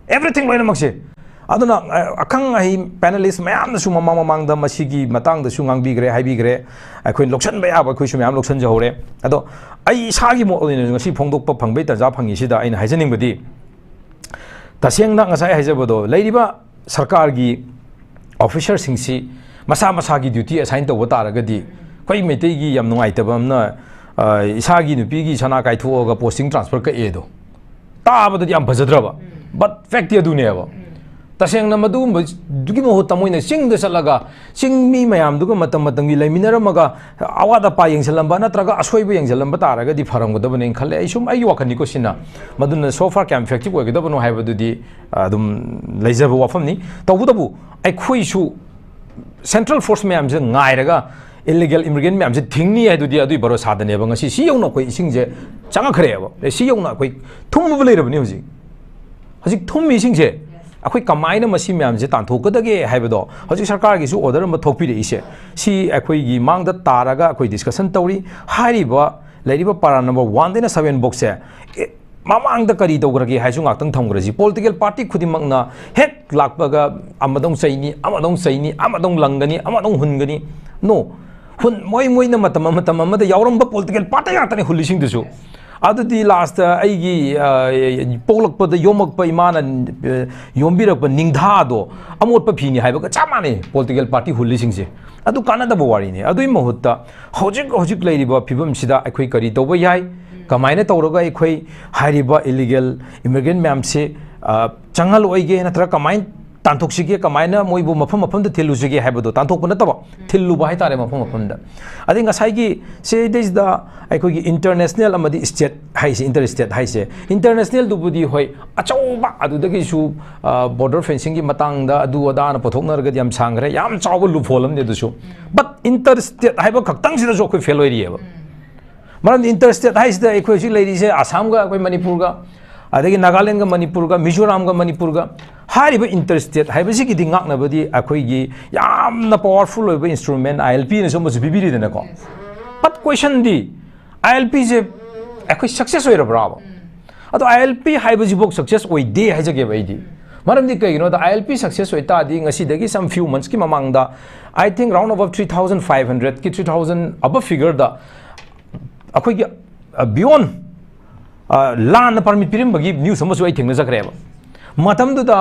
ꯑꯦꯚ꯭ꯔꯤꯊꯤꯡ ꯂꯣꯏꯅꯃꯛꯁꯦ꯫ ꯑꯗꯨꯅ, ꯑ, ꯑꯈꯪ ꯑꯍꯩ ꯄꯦꯅꯦꯂꯤꯁ ꯃꯌꯥꯝꯅꯁꯨ ꯃꯃꯥꯡ ꯃꯃꯥꯡꯗ ꯃꯁꯤꯒꯤ ꯃꯇꯥꯡꯗꯁꯨ ꯉꯥꯡꯕꯤꯈ꯭ꯔꯦ, ꯍꯥꯏꯕꯤꯈ꯭ꯔꯦ꯫ ꯑꯩꯈꯣꯏꯅ ꯂꯧꯁꯤꯟꯕ ꯌꯥꯕ ꯑꯩꯈꯣꯏꯁꯨ ꯃꯌꯥꯝ ꯂꯧꯁꯤꯟꯖꯍꯧꯔꯦ꯫ ꯑꯗꯣ ꯑꯩ ꯏꯁꯥꯒꯤ ꯃꯣꯠ ꯑꯣꯏꯅ ꯉꯁꯤ ꯐꯣꯡꯗꯣꯛꯄ ꯐꯪꯕꯒꯤ ꯇꯥꯟꯖꯥ ꯐꯪꯉꯤꯁꯤꯗ ꯑꯩꯅ ꯍꯥꯏꯖꯅꯤꯡꯕꯗꯤ, ꯇꯁꯦꯡꯅ ꯉꯁꯥꯏ ꯍꯥꯏꯖꯕꯗꯣ, ꯂꯩꯔꯤꯕ ꯁꯔꯀꯥꯔꯒꯤ ꯑꯣꯐꯤꯁꯔꯁꯤꯡꯁꯤ ꯃꯁꯥ ꯃꯁꯥꯒꯤ ꯗ꯭ꯌꯨꯇꯤ ꯑꯦꯁꯥꯏꯟ ꯇꯧꯕ ꯇꯥꯔꯒꯗꯤ, ꯑꯩꯈꯣꯏ ꯃꯩꯇꯩꯒꯤ ꯌꯥꯝ ꯅꯨꯡꯉꯥꯏꯇꯕ ꯑꯃꯅ, ꯑ, ꯏꯁꯥꯒꯤ ꯅꯨꯄꯤꯒꯤ ꯁꯅꯥ ꯀꯥꯏꯊꯣꯛꯑꯒ ꯄꯣꯁꯇꯤꯡ ꯇ꯭ꯔꯥꯟꯁꯐꯔ ꯀꯛꯑꯦ ꯑꯗꯣ, ꯇꯥꯕꯗꯗꯤ ꯌꯥꯝ ꯐꯖꯗ꯭ꯔꯕ, ꯕꯠ ꯐꯦꯛꯇꯤ ꯑꯗꯨꯅꯦꯕ꯫ ꯇꯁꯦꯡꯅ ꯃꯗꯨꯒꯨꯝꯕꯗꯨꯒꯤ ꯃꯍꯨꯠꯇ ꯃꯣꯏꯅ ꯆꯤꯡꯗ ꯆꯠꯂꯒ ꯆꯤꯡꯃꯤ ꯃꯌꯥꯝꯗꯨꯒ ꯃꯇꯝ ꯃꯇꯝꯒꯤ ꯂꯩꯃꯤꯟꯅꯔꯝꯃꯒ ꯑꯋꯥꯠ ꯑꯄꯥ ꯌꯦꯡꯁꯤꯜꯂꯝꯕ ꯅꯠꯇ꯭ꯔꯒ ꯑꯁꯣꯏꯕ ꯌꯦꯡꯁꯤꯜꯂꯝꯕ ꯇꯥꯔꯒꯗꯤ ꯐꯔꯝꯒꯗꯕꯅꯦꯅ ꯈꯜꯂꯦ꯫ ꯑꯩ ꯁꯨꯝ ꯑꯩꯒꯤ ꯋꯥꯈꯜꯅꯤꯀꯣ ꯁꯤꯅ꯫ ꯃꯗꯨꯅ so far ꯀꯌꯥꯝ effective ꯑꯣꯏꯒꯗꯕꯅꯣ ꯍꯥꯏꯕꯗꯨꯗꯤ, ꯑ, ꯑꯗꯨꯝ ꯂꯩꯖꯕ ꯋꯥꯐꯝꯅꯤ꯫ ꯇꯧꯕꯇꯕꯨ ꯑꯩꯈꯣꯏꯁꯨ ꯁꯦꯟꯇ꯭ꯔꯦꯜ ꯐꯣꯔꯁ ꯃꯌꯥꯝꯁꯦ ꯉꯥꯏꯔꯒ ꯏꯂꯤꯒꯦꯜ ꯏꯃꯤꯒ꯭ꯔꯦꯟ ꯃꯌꯥꯝꯁꯦ ꯊꯤꯡꯅꯤ ꯍꯥꯏꯗꯨꯗꯤ ꯑꯗꯨꯒꯤ ꯚꯔꯣꯁꯥꯗꯅꯦꯕ ꯉꯁꯤ ꯁꯤ ꯌꯧꯅ ꯑꯩꯈꯣꯏ ꯏꯁꯤꯡꯁꯦ ꯆꯪꯉꯛꯈ꯭ꯔꯦꯕ꯫ ꯑꯦ, ꯁꯤ ꯌꯧꯅ ꯑꯩꯈꯣꯏ ꯊꯨꯝꯃꯕ ꯂꯩꯔꯕꯅꯤ ꯍꯧꯖꯤꯛ꯫ ꯍꯧꯖꯤꯛ ꯊꯨꯝꯃꯤꯁꯤꯡꯁꯦ ꯑꯩꯈꯣꯏ ꯀꯃꯥꯏꯅ ꯃꯁꯤ ꯃꯌꯥꯝꯁꯦ ꯇꯥꯟꯊꯣꯛꯀꯗꯒꯦ ꯍꯥꯏꯕꯗꯣ ꯍꯧꯖꯤꯛ ꯁꯔꯀꯥꯔꯒꯤꯁꯨ ꯑꯣꯔꯗꯔ ꯑꯃ ꯊꯣꯛꯄꯤꯔꯛꯏꯁꯦ, ꯁꯤ ꯑꯩꯈꯣꯏꯒꯤ ꯃꯥꯡꯗ ꯇꯥꯔꯒ ꯑꯩꯈꯣꯏ ꯗꯤꯁꯀꯁꯟ ꯇꯧꯔꯤ꯫ ꯍꯥꯏꯔꯤꯕ ꯂꯩꯔꯤꯕ ꯄꯥꯔꯥ ꯅꯝꯕꯔ ꯋꯥꯟꯗꯩꯅ ꯁꯚꯦꯟ ꯕꯣꯛꯁꯦ, ꯑꯦ, ꯃꯃꯥꯡꯗ ꯀꯔꯤ ꯇꯧꯈ꯭ꯔꯒꯦ ꯍꯥꯏꯁꯨ ꯉꯥꯛꯇꯪ ꯊꯝꯈ꯭ꯔꯁꯤ꯫ ꯄꯣꯂꯤꯇꯤꯀꯦꯜ ꯄꯥꯔꯇꯤ ꯈꯨꯗꯤꯡꯃꯛꯅ ꯍꯦꯛ ꯂꯥꯛꯄꯒ ꯑꯃꯗꯧ ꯆꯩꯅꯤ, ꯑꯃꯗꯧ ꯆꯩꯅꯤ, ꯑꯃꯗꯧ ꯂꯪꯒꯅꯤ, ꯑꯃꯗꯧ ꯍꯨꯟꯒꯅꯤ꯫ ꯅꯣ, ꯍꯨꯟ, ꯃꯣꯏ, ꯃꯣꯏꯅ ꯃꯇꯝ, ꯃꯇꯝ ꯑꯃꯗ ꯌꯥꯎꯔꯝꯕ ꯄꯣꯂꯤꯇꯤꯀꯦꯜ ꯄꯥꯔꯇꯤ ꯉꯥꯛꯇꯅꯤ ꯍꯨꯜꯂꯤꯁꯤꯡꯗꯨꯁꯨ꯫ ꯑꯗꯨꯗꯤ ꯂꯥꯁꯇ ꯑꯩꯒꯤ, ꯑ, ꯄꯣꯛꯂꯛꯄꯗ ꯌꯣꯝꯃꯛꯄ ꯏꯃꯥꯅ, ꯑ, ꯌꯣꯝꯕꯤꯔꯛꯄ ꯅꯤꯡꯊꯥꯗꯣ ꯑꯃꯣꯠꯄ ꯐꯤꯅꯤ ꯍꯥꯏꯕꯒ ꯆꯞ ꯃꯥꯟꯅꯩ ꯄꯣꯂꯤꯇꯤꯀꯦꯜ ꯄꯥꯔꯇꯤ ꯍꯨꯜꯂꯤꯁꯤꯡꯁꯦ꯫ ꯑꯗꯨ ꯀꯥꯟꯅꯗꯕ ꯋꯥꯔꯤꯅꯤ꯫ ꯑꯗꯨꯒꯤ ꯃꯍꯨꯠꯇ ꯍꯧꯖꯤꯛ ꯍꯧꯖꯤꯛ ꯂꯩꯔꯤꯕ ꯐꯤꯕꯝꯁꯤꯗ ꯑꯩꯈꯣꯏ ꯀꯔꯤ ꯇꯧꯕ ꯌꯥꯏ? ꯀꯃꯥꯏꯅ ꯇꯧꯔꯒ ꯑꯩꯈꯣꯏ ꯍꯥꯏꯔꯤꯕ ꯏꯂꯤꯒꯦꯜ ꯏꯃꯤꯒ꯭ꯔꯦꯟ ꯃꯌꯥꯝꯁꯦ, ꯑ, ꯆꯪꯍꯜꯂꯛꯑꯣꯏꯒꯦ ꯅꯠꯇ꯭ꯔꯒ ꯀꯃꯥꯏꯅ ꯇꯥꯟꯊꯣꯛꯁꯤꯒꯦ, ꯀꯃꯥꯏꯅ ꯃꯣꯏꯕꯨ ꯃꯐꯝ ꯃꯐꯝꯗ ꯊꯤꯜꯂꯨꯁꯤꯒꯦ ꯍꯥꯏꯕꯗꯣ ꯇꯥꯟꯊꯣꯛꯄ ꯅꯠꯇꯕ, ꯊꯤꯜꯂꯨꯕ ꯍꯥꯏꯇꯥꯔꯦ ꯃꯐꯝ ꯃꯐꯝꯗ꯫ ꯑꯗꯩ ꯉꯁꯥꯏꯒꯤ ꯁꯤꯗꯩꯁꯤꯗ ꯑꯩꯈꯣꯏꯒꯤ ꯏꯟꯇꯔꯅꯦꯁꯅꯦꯜ ꯑꯃꯗꯤ ꯁ꯭ꯇꯦꯠ ꯍꯥꯏꯁꯦ, ꯏꯟꯇꯔ ꯁ꯭ꯇꯦꯠ ꯍꯥꯏꯁꯦ, ꯏꯟꯇꯔꯅꯦꯁꯅꯦꯜꯗꯨꯕꯨꯗꯤ ꯍꯣꯏ ꯑꯆꯧꯕ ꯑꯗꯨꯗꯒꯤꯁꯨ, ꯑ, ꯕꯣꯔꯗꯔ ꯐꯦꯟꯁꯤꯡꯒꯤ ꯃꯇꯥꯡꯗ ꯑꯗꯨ ꯑꯗꯥꯅ ꯄꯨꯊꯣꯛꯅꯔꯒꯗꯤ ꯌꯥꯝ ꯁꯥꯡꯈ꯭ꯔꯦ, ꯌꯥꯝ ꯆꯥꯎꯕ ꯂꯨꯞꯍꯣꯜ ꯑꯃꯅꯤ ꯑꯗꯨꯁꯨ꯫ ꯕꯠ ꯏꯟꯇꯔ ꯁ꯭ꯇꯦꯠ ꯍꯥꯏꯕ ꯈꯛꯇꯪꯁꯤꯗꯁꯨ ꯑꯩꯈꯣꯏ ꯐꯦꯜ ꯑꯣꯏꯔꯤꯑꯕ꯫ ꯃꯔꯝꯗꯤ ꯏꯟꯇꯔ ꯁ꯭ꯇꯦꯠ ꯍꯥꯏꯁꯤꯗ ꯑꯩꯈꯣꯏ ꯍꯧꯖꯤꯛ ꯂꯩꯔꯤꯁꯦ ꯑꯁꯥꯝꯒ ꯑꯩꯈꯣꯏ ꯃꯅꯤꯄꯨꯔꯒ, ꯑꯗꯒꯤ ꯅꯥꯒꯥꯂꯦꯟꯒ ꯃꯅꯤꯄꯨꯔꯒ, ꯃꯤꯖꯣꯔꯥꯝꯒ ꯃꯅꯤꯄꯨꯔꯒ, ꯍꯥꯏꯔꯤꯕ ꯏꯟꯇꯔ ꯁ꯭ꯇꯦꯠ ꯍꯥꯏꯕꯁꯤꯒꯤꯗꯤ ꯉꯥꯛꯅꯕꯗꯤ ꯑꯩꯈꯣꯏꯒꯤ ꯌꯥꯝꯅ ꯄꯋꯥꯔꯐꯨꯜ ꯑꯣꯏꯕ ꯏꯟꯁꯇ꯭ꯔꯨꯃꯦꯟ ꯑꯥꯏ ꯑꯦꯜ ꯄꯤꯅꯁꯨ ꯑꯃꯁꯨ ꯄꯤꯕꯤꯔꯤꯗꯅꯀꯣ꯫ ꯕꯠ ꯀꯣꯏꯁꯟꯗꯤ, ꯑꯥꯏ ꯑꯦꯜ ꯄꯤꯁꯦ ꯑꯩꯈꯣꯏ ꯁꯛꯁꯦꯁ ꯑꯣꯏꯔꯕ꯭ꯔꯥꯕ? ꯑꯗꯣ ꯑꯥꯏ ꯑꯦꯜ ꯄꯤ ꯍꯥꯏꯕꯁꯤꯐꯥꯎ ꯁꯛꯁꯦꯁ ꯑꯣꯏꯗꯦ ꯍꯥꯏꯖꯒꯦꯕ ꯑꯩꯗꯤ꯫ ꯃꯔꯝꯗꯤ ꯀꯩꯒꯤꯅꯣꯗ, ꯑꯥꯏ ꯑꯦꯜ ꯄꯤ ꯁꯛꯁꯦꯁ ꯑꯣꯏꯇꯥꯔꯗꯤ ꯉꯁꯤꯗꯒꯤ some few months ꯀꯤ ꯃꯃꯥꯡꯗ, I think round about three thousand five hundred ꯀꯤ, three thousand above figure ꯗ ꯑꯩꯈꯣꯏꯒꯤ, ꯑ, beyond, ꯑ, ꯂꯥꯟꯅ ꯄꯥꯔꯃꯤꯠ ꯄꯤꯔꯝꯕꯒꯤ ꯅ꯭ꯌꯨꯁ ꯑꯃꯁꯨ ꯑꯩ ꯊꯦꯡꯅꯖꯈ꯭ꯔꯦꯕ꯫ ꯃꯇꯝꯗꯨꯗ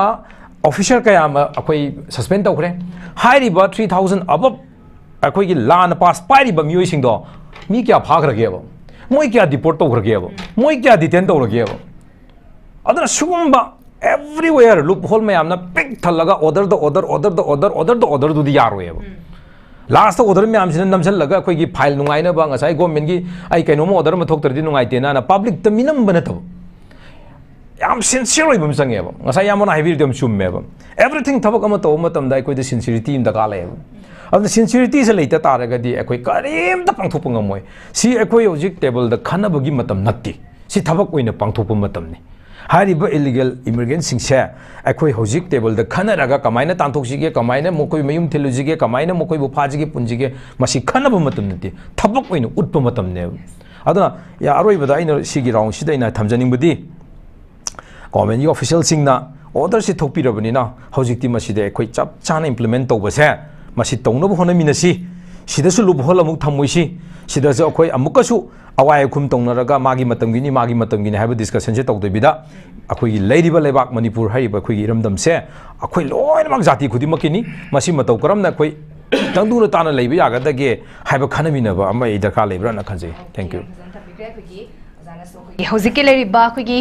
ꯑꯣꯐꯤꯁꯔ ꯀꯌꯥ ꯑꯃ ꯑꯩꯈꯣꯏ ꯁꯁꯄꯦꯟ ꯇꯧꯈ꯭ꯔꯦ꯫ ꯍꯥꯏꯔꯤꯕ three thousand above ꯑꯩꯈꯣꯏꯒꯤ ꯂꯥꯟꯅ ꯄꯥꯁ ꯄꯥꯏꯔꯤꯕ ꯃꯤꯑꯣꯏꯁꯤꯡꯗꯣ ꯃꯤ ꯀꯌꯥ ꯐꯥꯈ꯭ꯔꯒꯦꯕ? ꯃꯣꯏ ꯀꯌꯥ ꯗꯤꯄꯣꯔꯠ ꯇꯧꯈ꯭ꯔꯒꯦꯕ? ꯃꯣꯏ ꯀꯌꯥ ꯗꯤꯇꯦꯟ ꯇꯧꯔꯒꯦꯕ? ꯑꯗꯨꯅ ꯁꯤꯒꯨꯝꯕ everywhere loophole ꯃꯌꯥꯝꯅ ꯄꯤꯛ ꯊꯜꯂꯒ order ꯗ order, order ꯗ order, order ꯗ order ꯗꯨꯗꯤ ꯌꯥꯔꯣꯏꯕ꯫ ꯂꯥꯁꯇ order ꯃꯌꯥꯝꯁꯤꯅ ꯅꯝꯁꯤꯜꯂꯒ ꯑꯩꯈꯣꯏꯒꯤ ꯐꯥꯏꯜ ꯅꯨꯡꯉꯥꯏꯅꯕ, ꯉꯁꯥꯏ ꯒꯣꯔꯃꯦꯟꯒꯤ ꯑꯩ ꯀꯩꯅꯣꯝꯃ order ꯑꯃ ꯊꯣꯛꯇ꯭ꯔꯗꯤ ꯅꯨꯡꯉꯥꯏꯇꯦꯅ ꯄꯕ꯭ꯂꯤꯛꯇ ꯃꯤꯅꯝꯕ ꯅꯠꯇꯕ, ꯌꯥꯝ ꯁꯤꯟꯁꯤꯌꯔ ꯑꯣꯏꯕ ꯑꯃ ꯆꯪꯉꯦꯕ꯫ ꯉꯁꯥꯏ ꯏꯌꯥꯝꯕꯅ ꯍꯥꯏꯕꯤꯔꯤꯗꯣ ꯌꯥꯝ ꯆꯨꯝꯃꯦꯕ꯫ Everything, ꯊꯕꯛ ꯑꯃ ꯇꯧꯕ ꯃꯇꯝꯗ ꯑꯩꯈꯣꯏꯗ ꯁꯤꯟꯁꯤꯌꯔꯤꯇꯤ ꯑꯃ ꯗꯔꯀꯥꯔ ꯂꯩꯌꯦꯕ꯫ ꯑꯗꯨꯅ ꯁꯤꯟꯁꯤꯌꯔꯤꯇꯤꯁꯦ ꯂꯩꯇ ꯇꯥꯔꯒꯗꯤ ꯑꯩꯈꯣꯏ ꯀꯔꯤꯝꯇ ꯄꯥꯡꯊꯣꯛꯄ ꯉꯝꯃꯣꯏ꯫ ꯁꯤ ꯑꯩꯈꯣꯏ ꯍꯧꯖꯤꯛ ꯇꯦꯕꯜꯗ ꯈꯟꯅꯕꯒꯤ ꯃꯇꯝ ꯅꯠꯇꯦ꯫ ꯁꯤ ꯊꯕꯛ ꯑꯣꯏꯅ ꯄꯥꯡꯊꯣꯛꯄ ꯃꯇꯝꯅꯤ꯫ ꯍꯥꯏꯔꯤꯕ ꯏꯂꯤꯒꯦꯜ ꯏꯃꯤꯒ꯭ꯔꯦꯟꯁꯤꯡꯁꯦ ꯑꯩꯈꯣꯏ ꯍꯧꯖꯤꯛ ꯇꯦꯕꯜꯗ ꯈꯟꯅꯔꯒ ꯀꯃꯥꯏꯅ ꯇꯥꯟꯊꯣꯛꯁꯤꯒꯦ, ꯀꯃꯥꯏꯅ ꯃꯈꯣꯏ ꯃꯌꯨꯝ ꯊꯤꯜꯂꯨꯁꯤꯒꯦ, ꯀꯃꯥꯏꯅ ꯃꯈꯣꯏꯕꯨ ꯐꯥꯁꯤꯒꯦ, ꯄꯨꯟꯁꯤꯒꯦ, ꯃꯁꯤ ꯈꯟꯅꯕ ꯃꯇꯝ ꯅꯠꯇꯦ, ꯊꯕꯛ ꯑꯣꯏꯅ ꯎꯠꯄ ꯃꯇꯝꯅꯦꯕ꯫ ꯑꯗꯨꯅ ꯌꯥ-, ꯑꯔꯣꯏꯕꯗ ꯑꯩꯅ ꯁꯤꯒꯤ ꯔꯥꯎꯟꯁꯤꯗ ꯑꯩꯅ ꯊꯝꯖꯅꯤꯡꯕꯗꯤ, ꯒꯣꯔꯃꯦꯟꯒꯤ ꯑꯣꯐꯤꯁꯤꯌꯦꯜꯁꯤꯡꯅ ꯑꯣꯔꯗꯔꯁꯤ ꯊꯣꯛꯄꯤꯔꯕꯅꯤꯅ ꯍꯧꯖꯤꯛꯇꯤ ꯃꯁꯤꯗ ꯑꯩꯈꯣꯏ ꯆꯞ ꯆꯥꯅ ꯏꯝꯄ꯭ꯂꯤꯃꯦꯟ ꯇꯧꯕꯁꯦ, ꯃꯁꯤ ꯇꯧꯅꯕ ꯍꯣꯠꯅꯃꯤꯟꯅꯁꯤ꯫ ꯁꯤꯗꯁꯨ ꯂꯨꯞꯍꯣꯜ ꯑꯃꯨꯛ ꯊꯝꯃꯣꯏꯁꯤ꯫ ꯁꯤꯗꯁꯨ ꯑꯩꯈꯣꯏ ꯑꯃꯨꯛꯀꯁꯨ ꯑꯋꯥꯏ ꯑꯈꯨꯝ ꯇꯧꯅꯔꯒ ꯃꯥꯒꯤ ꯃꯇꯝꯒꯤꯅꯤ, ꯃꯥꯒꯤ ꯃꯇꯝꯒꯤꯅꯤ ꯍꯥꯏꯕ ꯗꯤꯁꯀꯁꯟꯁꯦ ꯇꯧꯗꯕꯤꯗ, ꯑꯩꯈꯣꯏꯒꯤ ꯂꯩꯔꯤꯕ ꯂꯩꯕꯥꯛ ꯃꯅꯤꯄꯨꯔ ꯍꯥꯏꯔꯤꯕ ꯑꯩꯈꯣꯏꯒꯤ ꯏꯔꯝꯗꯝꯁꯦ ꯑꯩꯈꯣꯏ ꯂꯣꯏꯅꯃꯛ ꯖꯥꯇꯤ ꯈꯨꯗꯤꯡꯃꯛꯀꯤꯅꯤ꯫ ꯃꯁꯤ ꯃꯇꯧ ꯀꯔꯝꯅ ꯑꯩꯈꯣꯏ ꯇꯪꯗꯨꯅ ꯇꯥꯅ ꯂꯩꯕ ꯌꯥꯒꯗꯒꯦ ꯍꯥꯏꯕ ꯈꯟꯅꯃꯤꯟꯅꯕ ꯑꯃ ꯑꯩ ꯗꯔꯀꯥꯔ ꯂꯩꯕ꯭ꯔꯥꯅ ꯈꯟꯖꯩ꯫ Thank you꯫ ꯐꯖꯅ ꯊꯝꯕꯤꯈ꯭ꯔꯦ꯫ ꯑꯩꯈꯣꯏꯒꯤ ꯑꯣꯖꯥꯅꯁꯨ ꯑꯩꯈꯣꯏꯒꯤ ꯍꯧꯖꯤꯛꯀꯤ ꯂꯩꯔꯤꯕ ꯑꯩꯈꯣꯏꯒꯤ,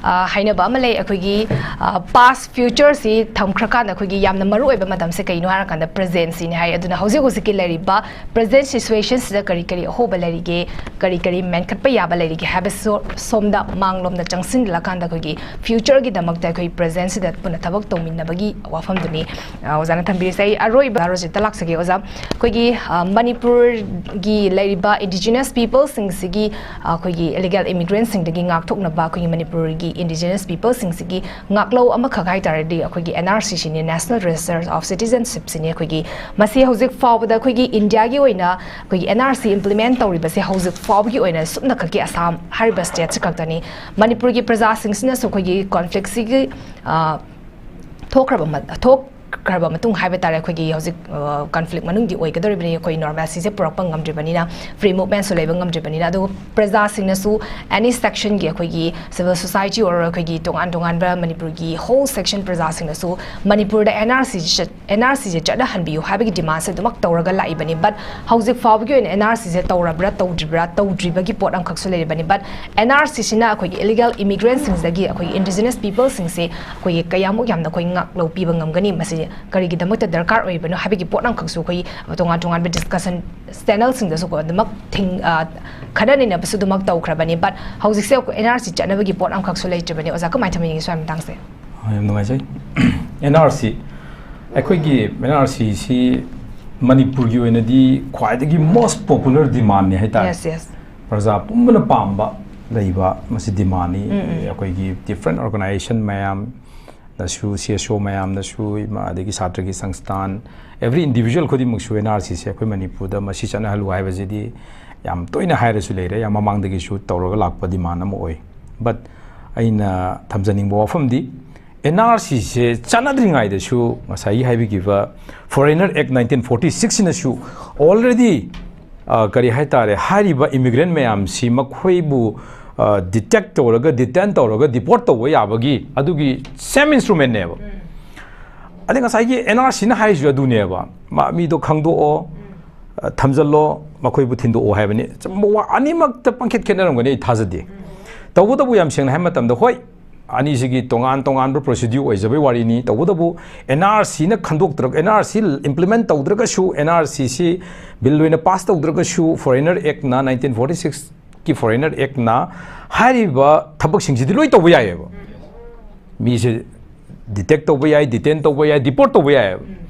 ꯑ, ꯍꯥꯏꯅꯕ ꯑꯃ ꯂꯩ, ꯑꯩꯈꯣꯏꯒꯤ, ꯑ, past future ꯁꯤ ꯊꯝꯈ꯭ꯔꯀꯥꯟꯗ ꯑꯩꯈꯣꯏꯒꯤ ꯌꯥꯝꯅ ꯃꯔꯨ ꯑꯣꯏꯕ ꯃꯇꯝꯁꯦ ꯀꯩꯅꯣ ꯍꯥꯏꯔꯀꯥꯟꯗ present ꯁꯤꯅꯤ ꯍꯥꯏ꯫ ꯑꯗꯨꯅ ꯍꯧꯖꯤꯛ ꯍꯧꯖꯤꯛꯀꯤ ꯂꯩꯔꯤꯕ present situation ꯁꯤꯗ ꯀꯔꯤ ꯀꯔꯤ ꯑꯍꯣꯕ ꯂꯩꯔꯤꯒꯦ, ꯀꯔꯤ ꯀꯔꯤ ꯃꯦꯟꯈꯠꯄ ꯌꯥꯕ ꯂꯩꯔꯤꯒꯦ ꯍꯥꯏꯕꯁꯨ ꯁꯣꯝꯗ ꯃꯥꯡꯂꯣꯝꯗ ꯆꯪꯁꯤꯜꯂꯀꯥꯟꯗ ꯑꯩꯈꯣꯏꯒꯤ future ꯒꯤꯗꯃꯛꯇ ꯑꯩꯈꯣꯏ present ꯁꯤꯗ ꯄꯨꯟꯅ ꯊꯕꯛ ꯇꯧꯃꯤꯟꯅꯕꯒꯤ ꯋꯥꯐꯝꯗꯨꯅꯤ꯫ ꯑ, ꯑꯣꯖꯥꯅ ꯊꯝꯕꯤꯔꯤꯁꯦ꯫ ꯑꯩ ꯑꯔꯣꯏꯕ ꯔꯣꯖꯤꯠꯇ ꯂꯥꯛꯆꯒꯦ ꯑꯣꯖꯥ꯫ ꯑꯩꯈꯣꯏꯒꯤ, ꯑ, ꯃꯅꯤꯄꯨꯔꯒꯤ ꯂꯩꯔꯤꯕ indigenous people ꯁꯤꯡꯁꯤꯒꯤ, ꯑ, ꯑꯩꯈꯣꯏꯒꯤ illegal ꯏꯃꯤꯒ꯭ꯔꯦꯟꯁꯤꯡꯗꯒꯤ ꯉꯥꯛꯊꯣꯛꯅꯕ ꯑꯩꯈꯣꯏꯒꯤ ꯃꯅꯤꯄꯨꯔꯒꯤ ꯏꯟꯗꯤꯖꯤꯅꯁ ꯄꯤꯄꯜꯁꯤꯡꯁꯤꯒꯤ ꯉꯥꯛꯂꯧ ꯑꯃꯈꯛ ꯍꯥꯏ ꯇꯥꯔꯗꯤ ꯑꯩꯈꯣꯏꯒꯤ N R C ꯁꯤꯅꯤ, National Register of Citizenship ꯁꯤꯅꯤ꯫ ꯑꯩꯈꯣꯏꯒꯤ ꯃꯁꯤ ꯍꯧꯖꯤꯛ ꯐꯥꯎꯕꯗ ꯑꯩꯈꯣꯏꯒꯤ ꯏꯟꯗꯤꯌꯥꯒꯤ ꯑꯣꯏꯅ ꯑꯩꯈꯣꯏꯒꯤ N R C implement ꯇꯧꯔꯤꯕꯁꯦ ꯍꯧꯖꯤꯛ ꯐꯥꯎꯕꯒꯤ ꯑꯣꯏꯅ ꯁꯨꯞꯅꯈꯛꯀꯤ ꯑꯁꯥꯝ ꯍꯥꯏꯔꯤꯕ ꯁ꯭ꯇꯦꯠꯁꯤ ꯈꯛꯇꯅꯤ꯫ ꯃꯅꯤꯄꯨꯔꯒꯤ ꯄ꯭ꯔꯖꯥꯁꯤꯡꯁꯤꯅꯁꯨ ꯑꯩꯈꯣꯏꯒꯤ ꯀꯣꯟꯐ꯭ꯂꯤꯛꯁꯤꯒꯤ, ꯑ, ꯊꯣꯛꯈ꯭ꯔꯕ ꯃ-, ꯊꯣꯛꯈ꯭ꯔꯕ ꯃꯇꯨꯡ ꯍꯥꯏꯕ ꯇꯥꯔꯦ, ꯑꯩꯈꯣꯏꯒꯤ ꯍꯧꯖꯤꯛ, ꯑ, ꯀꯟꯐ꯭ꯂꯤꯛ ꯃꯅꯨꯡꯒꯤ ꯑꯣꯏꯒꯗꯧꯔꯤꯕꯅꯤ, ꯑꯩꯈꯣꯏ ꯅꯣꯔꯃꯦꯜꯁꯤꯁꯦ ꯄꯨꯔꯛꯄ ꯉꯝꯗ꯭ꯔꯤꯕꯅꯤꯅ, ꯐ꯭ꯔꯤ ꯃꯨꯚꯃꯦꯟꯠꯁꯨ ꯂꯩꯕ ꯉꯝꯗ꯭ꯔꯤꯕꯅꯤꯅ꯫ ꯑꯗꯨꯒ ꯄ꯭ꯔꯖꯥꯁꯤꯡꯅꯁꯨ ꯑꯦꯅꯤ ꯁꯦꯛꯁꯟꯒꯤ, ꯑꯩꯈꯣꯏꯒꯤ ꯁꯤꯚꯤꯜ ꯁꯣꯁꯥꯏꯇꯤ ꯑꯣꯏꯔꯣ, ꯑꯩꯈꯣꯏꯒꯤ ꯇꯣꯉꯥꯟ ꯇꯣꯉꯥꯟꯕ ꯃꯅꯤꯄꯨꯔꯒꯤ ꯍꯣꯜ ꯁꯦꯛꯁꯟ ꯄ꯭ꯔꯖꯥꯁꯤꯡꯅꯁꯨ ꯃꯅꯤꯄꯨꯔꯗ N R C ꯁꯤ ꯆꯠ-, N R C ꯁꯦ ꯆꯠꯅꯍꯟꯕꯤꯌꯨ ꯍꯥꯏꯕꯒꯤ ꯗꯤꯃꯥꯟꯁꯦ ꯑꯗꯨꯃꯛ ꯇꯧꯔꯒ ꯂꯥꯛꯏꯕꯅꯤ꯫ But ꯍꯧꯖꯤꯛ ꯐꯥꯎꯕꯒꯤ ꯑꯣꯏꯅ N R C ꯁꯦ ꯇꯧꯔꯕ꯭ꯔꯥ ꯇꯧꯗ꯭ꯔꯤꯕ꯭ꯔꯥ, ꯇꯧꯗ꯭ꯔꯤꯕꯒꯤ ꯄꯣꯠ ꯑꯃꯈꯛꯁꯨ ꯂꯩꯔꯤꯕꯅꯤ꯫ But N R C ꯁꯤꯅ ꯑꯩꯈꯣꯏꯒꯤ ꯏꯂꯤꯒꯦꯜ ꯏꯃꯤꯒ꯭ꯔꯦꯟꯠꯁꯤꯡꯁꯤꯗꯒꯤ, ꯑꯩꯈꯣꯏꯒꯤ ꯏꯟꯗꯤꯖꯤꯅꯁ ꯄꯤꯄꯜꯁꯤꯡꯁꯦ ꯑꯩꯈꯣꯏꯒꯤ ꯀꯌꯥꯃꯨꯛ ꯌꯥꯝꯅ ꯑꯩꯈꯣꯏ ꯉꯥꯛꯂꯧ ꯄꯤꯕ ꯉꯝꯒꯅꯤ, ꯃꯁꯤ ꯀꯔꯤꯒꯤꯗꯃꯛꯇ ꯗꯔꯀꯥꯔ ꯑꯣꯏꯔꯤꯕꯅꯣ ꯍꯥꯏꯕꯒꯤ ꯄꯣꯠ ꯑꯃꯈꯛꯁꯨ ꯑꯩꯈꯣꯏ ꯇꯣꯉꯥꯟ ꯇꯣꯉꯥꯟꯕ ꯗꯤꯁꯀꯁꯟ ꯆꯦꯅꯦꯜꯁꯤꯡꯗꯁꯨꯀꯣ ꯑꯗꯨꯃꯛ ꯊꯤꯡ-, ꯑ, ꯈꯟꯅ ꯅꯩꯅꯕꯁꯨ ꯑꯗꯨꯃꯛ ꯇꯧꯈ꯭ꯔꯕꯅꯤ꯫ But ꯍꯧꯖꯤꯛꯁꯦ ꯑꯩꯈꯣꯏ N R C ꯆꯠꯅꯕꯒꯤ ꯄꯣꯠ ꯑꯃꯈꯛꯁꯨ ꯂꯩꯇ꯭ꯔꯤꯕꯅꯤ꯫ ꯑꯣꯖꯥ, ꯀꯃꯥꯏꯅ ꯊꯝꯕꯤꯅꯤꯡꯉꯤ ꯁ꯭ꯋꯥꯏ ꯃꯇꯥꯡꯁꯦ? ꯑ, ꯌꯥꯝ ꯅꯨꯡꯉꯥꯏꯖꯩ꯫ N R C, ꯑꯩꯈꯣꯏꯒꯤ N R C ꯁꯤ ꯃꯅꯤꯄꯨꯔꯒꯤ ꯑꯣꯏꯅꯗꯤ ꯈ꯭ꯋꯥꯏꯗꯒꯤ most popular demandꯅꯤ ꯍꯥꯏꯇꯥꯔꯦ꯫ Yes, yes. ꯄ꯭ꯔꯖꯥ ꯄꯨꯝꯕꯅ ꯄꯥꯝꯕ ꯂꯩꯕ ꯃꯁꯤ demandꯅꯤ꯫ ꯎꯝ, ꯎꯝ꯫ ꯑꯩꯈꯣꯏꯒꯤ different organization ꯃꯌꯥꯝꯅꯁꯨ, C S O ꯃꯌꯥꯝꯅꯁꯨ, ꯏꯃꯥ-, ꯑꯗꯒꯤ ꯁꯥꯇ꯭ꯔꯒꯤ ꯁꯪꯁꯊꯥꯟ, every individual ꯈꯨꯗꯤꯡꯃꯛꯁꯨ N R C ꯁꯦ ꯑꯩꯈꯣꯏ ꯃꯅꯤꯄꯨꯔꯗ ꯃꯁꯤ ꯆꯠꯅꯍꯜꯂꯨ ꯍꯥꯏꯕꯁꯤꯗꯤ ꯌꯥꯝ ꯇꯣꯏꯅ ꯍꯥꯏꯔꯁꯨ ꯂꯩꯔꯦ, ꯌꯥꯝ ꯃꯃꯥꯡꯗꯒꯤꯁꯨ ꯇꯧꯔꯒ ꯂꯥꯛꯄ demand ꯑꯃ ꯑꯣꯏ꯫ But ꯑꯩꯅ ꯊꯝꯖꯅꯤꯡꯕ ꯋꯥꯐꯝꯗꯤ, N R C ꯁꯦ ꯆꯠꯅꯗ꯭ꯔꯤꯉꯩꯗꯁꯨ ꯉꯁꯥꯏꯒꯤ ꯍꯥꯏꯕꯤꯈꯤꯕ Foreigner Act nineteen forty six ꯁꯤꯅꯁꯨ already, ꯑ, ꯀꯔꯤ ꯍꯥꯏꯇꯥꯔꯦ, ꯍꯥꯏꯔꯤꯕ immigrant ꯃꯌꯥꯝꯁꯤ ꯃꯈꯣꯏꯕꯨ, ꯑ, detect ꯇꯧꯔꯒ, detain ꯇꯧꯔꯒ deport ꯇꯧꯕ ꯌꯥꯕꯒꯤ ꯑꯗꯨꯒꯤ same instrumentꯅꯦꯕ꯫ ꯑꯗꯩ ꯉꯁꯥꯏꯒꯤ N R Cꯅ ꯍꯥꯏꯔꯤꯁꯨ ꯑꯗꯨꯅꯦꯕ, ꯃꯥ-, ꯃꯤꯗꯣ ꯈꯪꯗꯣꯛꯑꯣ, ꯑ, ꯊꯝꯖꯜꯂꯣ, ꯃꯈꯣꯏꯕꯨ ꯊꯤꯟꯗꯣꯛꯑꯣ ꯍꯥꯏꯕꯅꯤ꯫ ꯑꯆꯨꯝꯕ ꯋꯥ ꯑꯅꯤꯃꯛꯇ ꯄꯪꯈꯦꯠ ꯈꯦꯠꯅꯔꯝꯒꯅꯤ ꯑꯩ ꯊꯥꯖꯗꯦ꯫ ꯇꯧꯕꯇꯕꯨ ꯌꯥꯝ ꯁꯦꯡꯅ ꯍꯥꯏꯕ ꯃꯇꯝꯗ, ꯍꯣꯏ, ꯑꯅꯤꯁꯤꯒꯤ ꯇꯣꯉꯥꯟ ꯇꯣꯉꯥꯟꯕ procedure ꯑꯣꯏꯖꯕꯩ ꯋꯥꯔꯤꯅꯤ꯫ ꯇꯧꯕꯇꯕꯨ N R Cꯅ ꯈꯟꯗꯣꯛꯇ꯭ꯔꯒ, N R C implement ꯇꯧꯗ꯭ꯔꯒꯁꯨ, N R C ꯁꯤ bill ꯑꯣꯏꯅ pass ꯇꯧꯗ꯭ꯔꯒꯁꯨ, Foreigner Actꯅ, nineteen forty sixꯀꯤ Foreigner Actꯅ ꯍꯥꯏꯔꯤꯕ ꯊꯕꯛꯁꯤꯡꯁꯤꯗꯤ ꯂꯣꯏ ꯇꯧꯕ ꯌꯥꯏꯑꯕ꯫ ꯃꯤꯁꯦ detect ꯇꯧꯕ ꯌꯥꯏ, detain ꯇꯧꯕ ꯌꯥꯏ, deport ꯇꯧꯕ ꯌꯥꯏꯑꯕ꯫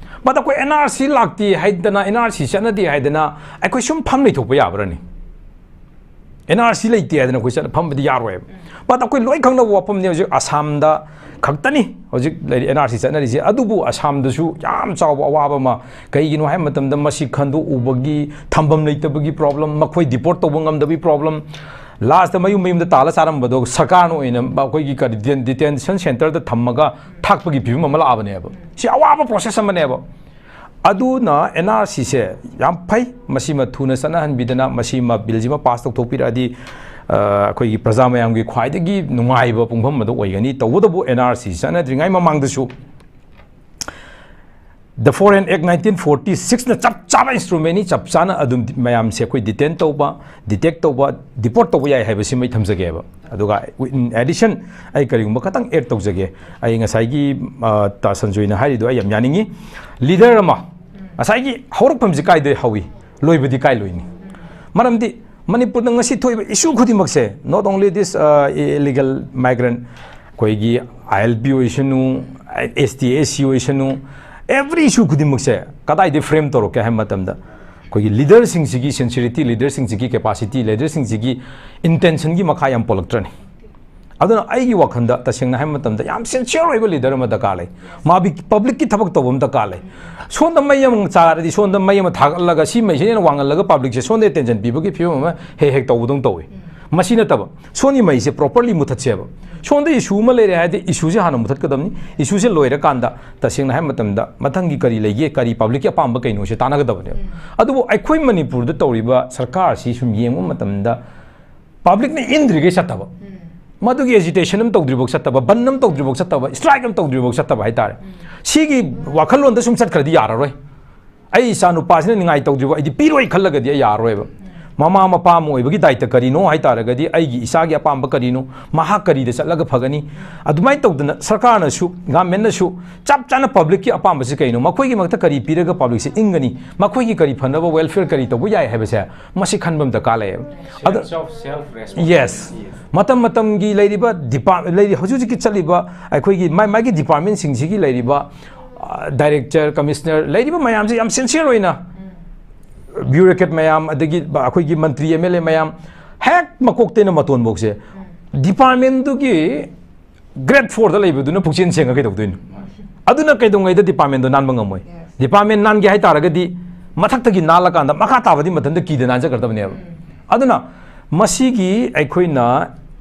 But ꯑꯩꯈꯣꯏ N R C ꯂꯥꯛꯇꯦ ꯍꯥꯏꯗꯅ, N R C ꯆꯠꯅꯗꯦ ꯍꯥꯏꯗꯅ ꯑꯩꯈꯣꯏ ꯁꯨꯝ ꯐꯝ ꯂꯩꯊꯣꯛꯄ ꯌꯥꯕ꯭ꯔꯅꯤ? ꯑꯦꯟ ꯑꯥꯔ ꯁꯤ ꯂꯩꯇꯦ ꯍꯥꯏꯗꯅ ꯑꯩꯈꯣꯏ ꯆꯠ ꯐꯝꯕꯗꯤ ꯌꯥꯔꯣꯏꯕ꯫ But ꯑꯩꯈꯣꯏ ꯂꯣꯏ ꯈꯪꯅꯕ ꯋꯥꯐꯝꯅꯤ, ꯍꯧꯖꯤꯛ ꯑꯁꯥꯝꯗ ꯈꯛꯇꯅꯤ ꯍꯧꯖꯤꯛ ꯂꯩꯔꯤ ꯑꯦꯟ ꯑꯥꯔ ꯁꯤ ꯆꯠꯅꯔꯤꯁꯦ꯫ ꯑꯗꯨꯕꯨ ꯑꯁꯥꯝꯗꯁꯨ ꯌꯥꯝ ꯆꯥꯎꯕ ꯑꯋꯥꯕ ꯑꯃ, ꯀꯩꯒꯤꯅꯣ ꯍꯥꯏꯕ ꯃꯇꯝꯗ ꯃꯁꯤ ꯈꯟꯗꯣꯛꯎꯕꯒꯤ ꯊꯝꯐꯝ ꯂꯩꯇꯕꯒꯤ problem, ꯃꯈꯣꯏ deport ꯇꯧꯕ ꯉꯝꯗꯕꯒꯤ problem, last ꯃꯌꯨꯝ ꯃꯌꯨꯝꯗ ꯇꯥꯜꯂ ꯆꯥꯔꯝꯕꯗꯣ ꯁꯔꯀꯥꯔꯅ ꯑꯣꯏꯅ ꯑꯩꯈꯣꯏꯒꯤ ꯀꯔꯤ detention centreꯗ ꯊꯝꯃꯒ ꯊꯥꯛꯄꯒꯤ ꯐꯤꯕꯝ ꯑꯃ ꯂꯥꯛꯑꯕꯅꯦꯕ꯫ ꯁꯤ ꯑꯋꯥꯕ process ꯑꯃꯅꯦꯕ꯫ ꯑꯗꯨꯅ ꯑꯦꯟ ꯑꯥꯔ ꯁꯤꯁꯦ ꯌꯥꯝ ꯐꯩ, ꯃꯁꯤꯃ ꯊꯨꯅ ꯆꯠꯅꯍꯟꯕꯤꯗꯅ ꯃꯁꯤꯃ billꯁꯤꯃ pass ꯇꯧꯊꯣꯛꯄꯤꯔꯛꯑꯗꯤ ꯑ, ꯑꯩꯈꯣꯏꯒꯤ ꯄ꯭ꯔꯖꯥ ꯃꯌꯥꯝꯒꯤ ꯈ꯭ꯋꯥꯏꯗꯒꯤ ꯅꯨꯡꯉꯥꯏꯕ ꯄꯨꯡꯐꯝ ꯑꯗꯨ ꯑꯣꯏꯒꯅꯤ꯫ ꯇꯧꯕꯇꯕꯨ ꯑꯦꯟ ꯑꯥꯔ ꯁꯤ ꯆꯠꯅꯗ꯭ꯔꯤꯉꯩ ꯃꯃꯥꯡꯗꯁꯨ The Foreign Act nineteen forty sixꯅ ꯆꯞ ꯆꯥꯕ instrumentꯅꯤ, ꯆꯞ ꯆꯥꯅ ꯑꯗꯨꯝ ꯃꯌꯥꯝꯁꯦ ꯑꯩꯈꯣꯏ detain ꯇꯧꯕ, detect ꯇꯧꯕ, deport ꯇꯧꯕ ꯌꯥꯏ ꯍꯥꯏꯕꯁꯤꯃ ꯑꯩ ꯊꯝꯖꯒꯦꯕ꯫ ꯑꯗꯨꯒ in addition ꯑꯩ ꯀꯔꯤꯒꯨꯝꯕ ꯈꯇꯪ add ꯇꯧꯖꯒꯦ꯫ ꯑꯩ ꯉꯁꯥꯏꯒꯤ ꯑ, ꯇꯥ ꯁꯟꯖꯣꯏꯅ ꯍꯥꯏꯔꯤꯗꯣ ꯑꯩ ꯌꯥꯝ ꯌꯥꯅꯤꯡꯉꯤ꯫ Leader ꯑꯃ ꯉꯁꯥꯏꯒꯤ ꯍꯧꯔꯛꯐꯝꯁꯤ ꯀꯥꯏꯗꯩ ꯍꯧꯏ, ꯂꯣꯏꯕꯗꯤ ꯀꯥꯏ ꯂꯣꯏꯅꯤ? ꯃꯔꯝꯗꯤ ꯃꯅꯤꯄꯨꯔꯗ ꯉꯁꯤ ꯊꯣꯛꯏꯕ issue ꯈꯨꯗꯤꯡꯃꯛꯁꯦ, not only this, uh, illegal migrant, ꯑꯩꯈꯣꯏꯒꯤ ꯑꯥꯏ ꯑꯦꯜ ꯄꯤ ꯑꯣꯏꯁꯅꯨ, ꯑꯦꯁ ꯇꯤ ꯑꯦꯁ ꯁꯤ ꯑꯣꯏꯁꯅꯨ, every issue ꯈꯨꯗꯤꯡꯃꯛꯁꯦ ꯀꯗꯥꯏꯗꯒꯤ frame ꯇꯧꯔꯛꯀꯦ ꯍꯥꯏꯕ ꯃꯇꯝꯗ, ꯑꯩꯈꯣꯏꯒꯤ leaderꯁꯤꯡꯁꯤꯒꯤ sincerity, leaderꯁꯤꯡꯁꯤꯒꯤ capacity, leaderꯁꯤꯡꯁꯤꯒꯤ intentionꯒꯤ ꯃꯈꯥ ꯌꯥꯝ ꯄꯣꯜꯂꯛꯇ꯭ꯔꯅꯤ? ꯑꯗꯨꯅ ꯑꯩꯒꯤ ꯋꯥꯈꯜꯗ ꯇꯁꯦꯡꯅ ꯍꯥꯏꯕ ꯃꯇꯝꯗ ꯌꯥꯝ sincere ꯑꯣꯏꯕ leader ꯑꯃ ꯗꯔꯀꯥꯔ ꯂꯩ꯫ ꯃꯥꯕꯤ publicꯀꯤ ꯊꯕꯛ ꯇꯧꯕ ꯑꯃ ꯗꯔꯀꯥꯔ ꯂꯩ꯫ ꯁꯣꯝꯗ ꯃꯩ ꯑꯃ ꯆꯥꯔꯗꯤ ꯁꯣꯝꯗ ꯃꯩ ꯑꯃ ꯊꯥꯒꯠꯂꯒ ꯁꯤ ꯃꯩꯁꯤꯅ ꯍꯦꯟꯅ ꯋꯥꯡꯍꯜꯂꯒ publicꯁꯦ ꯁꯣꯝꯗ attention ꯄꯤꯕꯒꯤ ꯐꯤꯕꯝ ꯑꯃ ꯍꯦꯛ ꯍꯦꯛ ꯇꯧꯕꯗꯧꯅ ꯇꯧꯏ꯫ ꯃꯁꯤ ꯅꯠꯇꯕ ꯁꯣꯝꯒꯤ ꯃꯩꯁꯦ properly ꯃꯨꯊꯠꯁꯦꯕ꯫ ꯁꯣꯝꯗ issue ꯑꯃ ꯂꯩꯔꯦ ꯍꯥꯏꯔꯗꯤ issueꯁꯦ ꯍꯥꯟꯅ ꯃꯨꯊꯠꯀꯗꯕꯅꯤ꯫ Issueꯁꯦ ꯂꯣꯏꯔꯀꯥꯟꯗ ꯇꯁꯦꯡꯅ ꯍꯥꯏꯕ ꯃꯇꯝꯗ ꯃꯊꯪꯒꯤ ꯀꯔꯤ ꯂꯩꯒꯦ, ꯀꯔꯤ publicꯀꯤ ꯑꯄꯥꯝꯕ ꯀꯩꯅꯣꯁꯦ ꯇꯥꯟꯅꯒꯗꯕꯅꯦꯕ꯫ ꯑꯗꯨꯕꯨ ꯑꯩꯈꯣꯏ ꯃꯅꯤꯄꯨꯔꯗ ꯇꯧꯔꯤꯕ ꯁꯔꯀꯥꯔꯁꯤ ꯁꯨꯝ ꯌꯦꯡꯕ ꯃꯇꯝꯗ publicꯅ ꯏꯟꯗ꯭ꯔꯤꯈꯩ ꯆꯠꯇꯕ, ꯃꯗꯨꯒꯤ agitation ꯑꯃ ꯇꯧꯗ꯭ꯔꯤꯐꯥꯎ ꯆꯠꯇꯕ, ꯕꯟ ꯑꯃ ꯇꯧꯗ꯭ꯔꯤꯐꯥꯎ ꯆꯠꯇꯕ, strike ꯑꯃ ꯇꯧꯗ꯭ꯔꯤꯐꯥꯎ ꯆꯠꯇꯕ ꯍꯥꯏꯇꯥꯔꯦ꯫ ꯁꯤꯒꯤ ꯋꯥꯈꯜꯂꯣꯟꯗ ꯁꯨꯝ ꯆꯠꯈ꯭ꯔꯗꯤ ꯌꯥꯔꯔꯣꯏ꯫ ꯑꯩ ꯏꯆꯥ ꯅꯨꯄꯥꯁꯤꯅ ꯅꯤꯡꯉꯥꯏ ꯇꯧꯗ꯭ꯔꯤꯐꯥꯎ ꯑꯩꯗꯤ ꯄꯤꯔꯣꯏ ꯈꯜꯂꯒꯗꯤ ꯑꯩ ꯌꯥꯔꯔꯣꯏꯕ꯫ ꯃꯃꯥ ꯃꯄꯥ ꯑꯃ ꯑꯣꯏꯕꯒꯤ ꯗꯥꯏꯇ ꯀꯔꯤꯅꯣ ꯍꯥꯏ ꯇꯥꯔꯒꯗꯤ, ꯑꯩꯒꯤ ꯏꯆꯥꯒꯤ ꯑꯄꯥꯝꯕ ꯀꯔꯤꯅꯣ, ꯃꯍꯥꯛ ꯀꯔꯤꯗ ꯆꯠꯂꯒ ꯐꯒꯅꯤ? ꯑꯗꯨꯃꯥꯏꯅ ꯇꯧꯗꯅ ꯁꯔꯀꯥꯔꯅꯁꯨ, governmentꯅꯁꯨ ꯆꯞ ꯆꯥꯅ publicꯀꯤ ꯑꯄꯥꯝꯕꯁꯤ ꯀꯩꯅꯣ, ꯃꯈꯣꯏꯒꯤꯃꯛꯇ ꯀꯔꯤ ꯄꯤꯔꯒ publicꯁꯦ ꯏꯪꯒꯅꯤ, ꯃꯈꯣꯏꯒꯤ ꯀꯔꯤ ꯐꯅꯕ welfare ꯀꯔꯤ ꯇꯧꯕ ꯌꯥꯏ ꯍꯥꯏꯕꯁꯦ ꯃꯁꯤ ꯈꯟꯕ ꯑꯃ ꯗꯔꯀꯥꯔ ꯂꯩꯌꯦꯕ꯫ ꯑꯗ Sense of self responsibility꯫ Yes꯫ ꯃꯇꯝ ꯃꯇꯝꯒꯤ ꯂꯩꯔꯤꯕ department, ꯂꯩꯔꯤ, ꯍꯧꯖꯤꯛ ꯍꯧꯖꯤꯛꯀꯤ ꯆꯠꯂꯤꯕ ꯑꯩꯈꯣꯏꯒꯤ ꯃꯥꯏ ꯃꯥꯏꯒꯤ departmentꯁꯤꯡꯁꯤꯒꯤ ꯂꯩꯔꯤꯕ, ꯑ, director, commissioner ꯂꯩꯔꯤꯕ ꯃꯌꯥꯝꯁꯦ ꯌꯥꯝ sincere ꯑꯣꯏꯅ bureaucrat ꯃꯌꯥꯝ, ꯑꯗꯒꯤ ꯑꯩꯈꯣꯏꯒꯤ ꯃꯟꯇ꯭ꯔꯤ, ꯑꯦꯝ ꯑꯦꯜ ꯑꯦ ꯃꯌꯥꯝ ꯍꯦꯛ ꯃꯀꯣꯛꯇꯩꯅ ꯃꯇꯣꯟꯐꯧꯁꯦ ꯗꯤꯄꯥꯔꯠꯃꯦꯟꯗꯨꯒꯤ ꯒ꯭ꯔꯦꯠ ꯐꯣꯔꯗ ꯂꯩꯕꯗꯨꯅ ꯄꯨꯛꯆꯦꯟ ꯁꯦꯡꯉ ꯀꯩꯗꯧꯗꯣꯏꯅꯣ? ꯑꯗꯨꯅ ꯀꯩꯗꯧꯉꯩꯗ ꯗꯤꯄꯥꯔꯠꯃꯦꯟꯗꯣ ꯅꯥꯟꯕ ꯉꯝꯃꯣꯏ꯫ ꯗꯤꯄꯥꯔꯠꯃꯦꯟ ꯅꯥꯟꯒꯦ ꯍꯥꯏꯇꯥꯔꯒꯗꯤ ꯃꯊꯛꯇꯒꯤ ꯅꯥꯜꯂꯀꯥꯟꯗ ꯃꯈꯥ ꯇꯥꯕꯗꯤ ꯃꯊꯟꯇ ꯀꯤꯗ ꯅꯥꯟꯖꯈ꯭ꯔꯗꯕꯅꯦꯕ꯫ ꯑꯗꯨꯅ ꯃꯁꯤꯒꯤ ꯑꯩꯈꯣꯏꯅ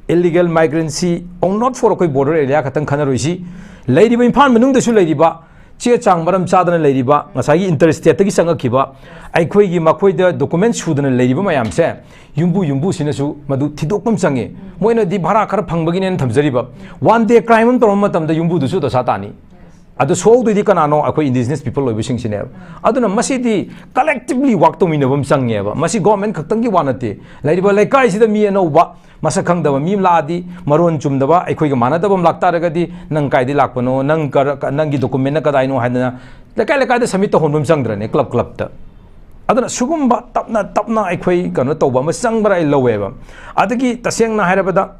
illegal migrancy only not for ꯑꯩꯈꯣꯏ ꯕꯣꯔꯗꯔ ꯑꯦꯔꯤꯌꯥ ꯈꯛꯇꯪ ꯈꯟꯅꯔꯣꯏꯁꯤ꯫ ꯂꯩꯔꯤꯕ ꯏꯝꯐꯥꯜ ꯃꯅꯨꯡꯗꯁꯨ ꯂꯩꯔꯤꯕ ꯆꯦ ꯆꯥꯡ ꯃꯔꯝ ꯆꯥꯗꯅ ꯂꯩꯔꯤꯕ, ꯉꯁꯥꯏꯒꯤ ꯏꯟꯇꯔ ꯁ꯭ꯇꯦꯠꯇꯒꯤ ꯆꯪꯉꯛꯈꯤꯕ, ꯑꯩꯈꯣꯏꯒꯤ ꯃꯈꯣꯏꯗ ꯗꯣꯀꯨꯃꯦꯟ ꯁꯨꯗꯅ ꯂꯩꯔꯤꯕ ꯃꯌꯥꯝꯁꯦ, ꯌꯨꯝꯕꯨ ꯌꯨꯝꯕꯨꯁꯤꯅꯁꯨ ꯃꯗꯨ ꯊꯤꯗꯣꯛꯄ ꯑꯃ ꯆꯪꯉꯤ꯫ ꯃꯣꯏꯅꯗꯤ ꯚꯔꯥ ꯈꯔ ꯐꯪꯕꯒꯤꯅꯦꯅ ꯊꯝꯖꯔꯤꯕ꯫ One day crime ꯑꯃ ꯇꯧꯔꯝꯕ ꯃꯇꯝꯗ ꯌꯨꯝꯕꯨꯗꯨꯁꯨ ꯗꯁꯥ ꯇꯥꯅꯤ꯫ ꯑꯗꯣ ꯁꯣꯛꯍꯧꯗꯣꯏꯗꯤ ꯀꯅꯥꯅꯣ? ꯑꯩꯈꯣꯏ indigenous people ꯑꯣꯏꯕꯁꯤꯡꯁꯤꯅꯦꯕ꯫ ꯑꯗꯨꯅ ꯃꯁꯤꯗꯤ collectively work ꯇꯧꯃꯤꯟꯅꯕ ꯑꯃ ꯆꯪꯉꯦꯕ꯫ ꯃꯁꯤ government ꯈꯛꯇꯪꯒꯤ ꯋꯥ ꯅꯠꯇꯦ꯫ ꯂꯩꯔꯤꯕ ꯂꯩꯀꯥꯏꯁꯤꯗ ꯃꯤ ꯑꯅꯧꯕ, ꯃꯁꯛ ꯈꯪꯗꯕ ꯃꯤ ꯑꯃ ꯂꯥꯛꯑꯗꯤ, ꯃꯔꯣꯟ ꯆꯨꯝꯗꯕ, ꯑꯩꯈꯣꯏꯒ ꯃꯥꯟꯅꯗꯕ ꯑꯃ ꯂꯥꯛꯇꯥꯔꯒꯗꯤ, "ꯅꯪ ꯀꯥꯏꯗꯩ ꯂꯥꯛꯄꯅꯣ? ꯅꯪ ꯀꯔ-, ꯀ-, ꯅꯪꯒꯤ document ꯅ ꯀꯗꯥꯏꯅꯣ?" ꯍꯥꯏꯗꯅ ꯂꯩꯀꯥꯏ ꯂꯩꯀꯥꯏꯗ submit ꯇꯧꯍꯟꯕ ꯑꯃ ꯆꯪꯗ꯭ꯔꯅꯦ, club club ꯇ? ꯑꯗꯨꯅ ꯁꯤꯒꯨꯝꯕ ꯇꯞꯅ ꯇꯞꯅ ꯑꯩꯈꯣꯏ ꯀꯩꯅꯣ ꯇꯧꯕ ꯑꯃ ꯆꯪꯕ꯭ꯔꯥ ꯑꯩ ꯂꯧꯋꯦꯕ꯫ ꯑꯗꯒꯤ ꯇꯁꯦꯡꯅ ꯍꯥꯏꯔꯕꯗ,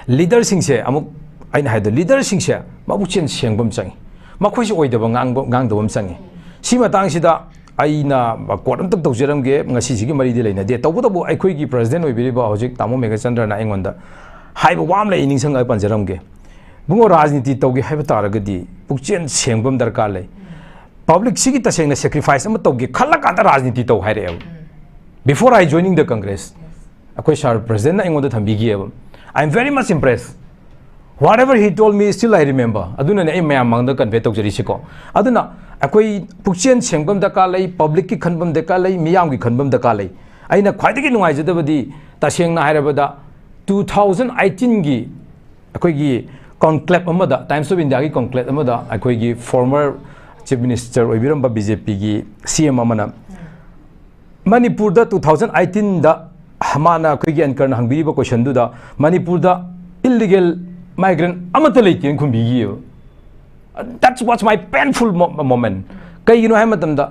leader ꯁꯤꯡꯁꯦ ꯑꯃꯨꯛ, ꯑꯩꯅ ꯍꯥꯏꯗꯣ, leader ꯁꯤꯡꯁꯦ ꯃꯕꯨꯛꯆꯦꯜ ꯁꯦꯡꯕ ꯑꯃ ꯆꯪꯉꯤ꯫ ꯃꯈꯣꯏꯁꯨ ꯑꯣꯏꯗꯕ ꯉꯥꯡꯕ, ꯉꯥꯡꯗꯕ ꯑꯃ ꯆꯪꯉꯤ꯫ ꯁꯤ ꯃꯇꯥꯡꯁꯤꯗ ꯑꯩꯅ quote ꯑꯝꯇꯪ ꯇꯧꯖꯔꯝꯒꯦ, ꯉꯁꯤꯁꯤꯒꯤ ꯃꯔꯤꯗꯤ ꯂꯩꯅꯗꯦ, ꯇꯧꯕꯇꯕꯨ ꯑꯩꯈꯣꯏꯒꯤ president ꯑꯣꯏꯕꯤꯔꯤꯕ ꯍꯧꯖꯤꯛ ꯇꯥꯃꯣ ꯃꯦꯘꯆꯟꯗ꯭ꯔꯅ ꯑꯩꯉꯣꯟꯗ ꯍꯥꯏꯕ ꯋꯥ ꯑꯃ ꯂꯩ, ꯅꯤꯡꯁꯤꯡꯉꯒ ꯄꯟꯖꯔꯝꯒꯦ꯫ "ꯏꯕꯨꯡꯉꯣ, ꯔꯥꯖꯅꯤꯇꯤ ꯇꯧꯒꯦ ꯍꯥꯏꯕ ꯇꯥꯔꯒꯗꯤ ꯄꯨꯛꯆꯦꯜ ꯁꯦꯡꯕ ꯑꯃ ꯗꯔꯀꯥꯔ ꯂꯩ꯫ Public ꯁꯤꯒꯤ ꯇꯁꯦꯡꯅ sacrifice ꯑꯃ ꯇꯧꯒꯦ ꯈꯜꯂꯀꯥꯟꯗ ꯔꯥꯖꯅꯤꯇꯤ ꯇꯧ" ꯍꯥꯏꯔꯛꯑꯦꯕ꯫ Before I joining the Congress, ꯑꯩꯈꯣꯏ sir president ꯅ ꯑꯩꯉꯣꯟꯗ ꯊꯝꯕꯤꯈꯤꯑꯕ꯫ I am very much impressed. Whatever he told me, still I remember. ꯑꯗꯨꯅꯅꯦ ꯑꯩ ꯃꯌꯥꯝ ꯃꯥꯡꯗ convey ꯇꯧꯖꯔꯤꯁꯤꯀꯣ꯫ ꯑꯗꯨꯅ ꯑꯩꯈꯣꯏ ꯄꯨꯛꯆꯦꯜ ꯁꯦꯡꯕ ꯑꯃ ꯗꯔꯀꯥꯔ ꯂꯩ, public ꯀꯤ ꯈꯟꯕ ꯑꯃ ꯗꯔꯀꯥꯔ ꯂꯩ, ꯃꯤꯌꯥꯝꯒꯤ ꯈꯟꯕ ꯑꯃ ꯗꯔꯀꯥꯔ ꯂꯩ꯫ ꯑꯩꯅ ꯈ꯭ꯋꯥꯏꯗꯒꯤ ꯅꯨꯡꯉꯥꯏꯖꯗꯕꯗꯤ, ꯇꯁꯦꯡꯅ ꯍꯥꯏꯔꯕꯗ, two thousand eighteen ꯒꯤ ꯑꯩꯈꯣꯏꯒꯤ conclave ꯑꯃꯗ, Times of India ꯒꯤ conclave ꯑꯃꯗ ꯑꯩꯈꯣꯏꯒꯤ former chief minister ꯑꯣꯏꯕꯤꯔꯝꯕ B J P ꯒꯤ C M ꯑꯃꯅ ꯃꯅꯤꯄꯨꯔꯗ two thousand eighteen ꯗ ꯃꯥꯅ, ꯑꯩꯈꯣꯏꯒꯤ anchor ꯅ ꯍꯪꯕꯤꯔꯤꯕ question ꯗꯨꯗ, "ꯃꯅꯤꯄꯨꯔꯗ illegal migrant ꯑꯃꯠꯇ ꯂꯩꯇꯦꯅ" ꯈꯨꯝꯕꯤꯈꯤꯑꯕ꯫ That was my painful mo-, moment. ꯀꯩꯒꯤꯅꯣ ꯍꯥꯏꯕ ꯃꯇꯝꯗ,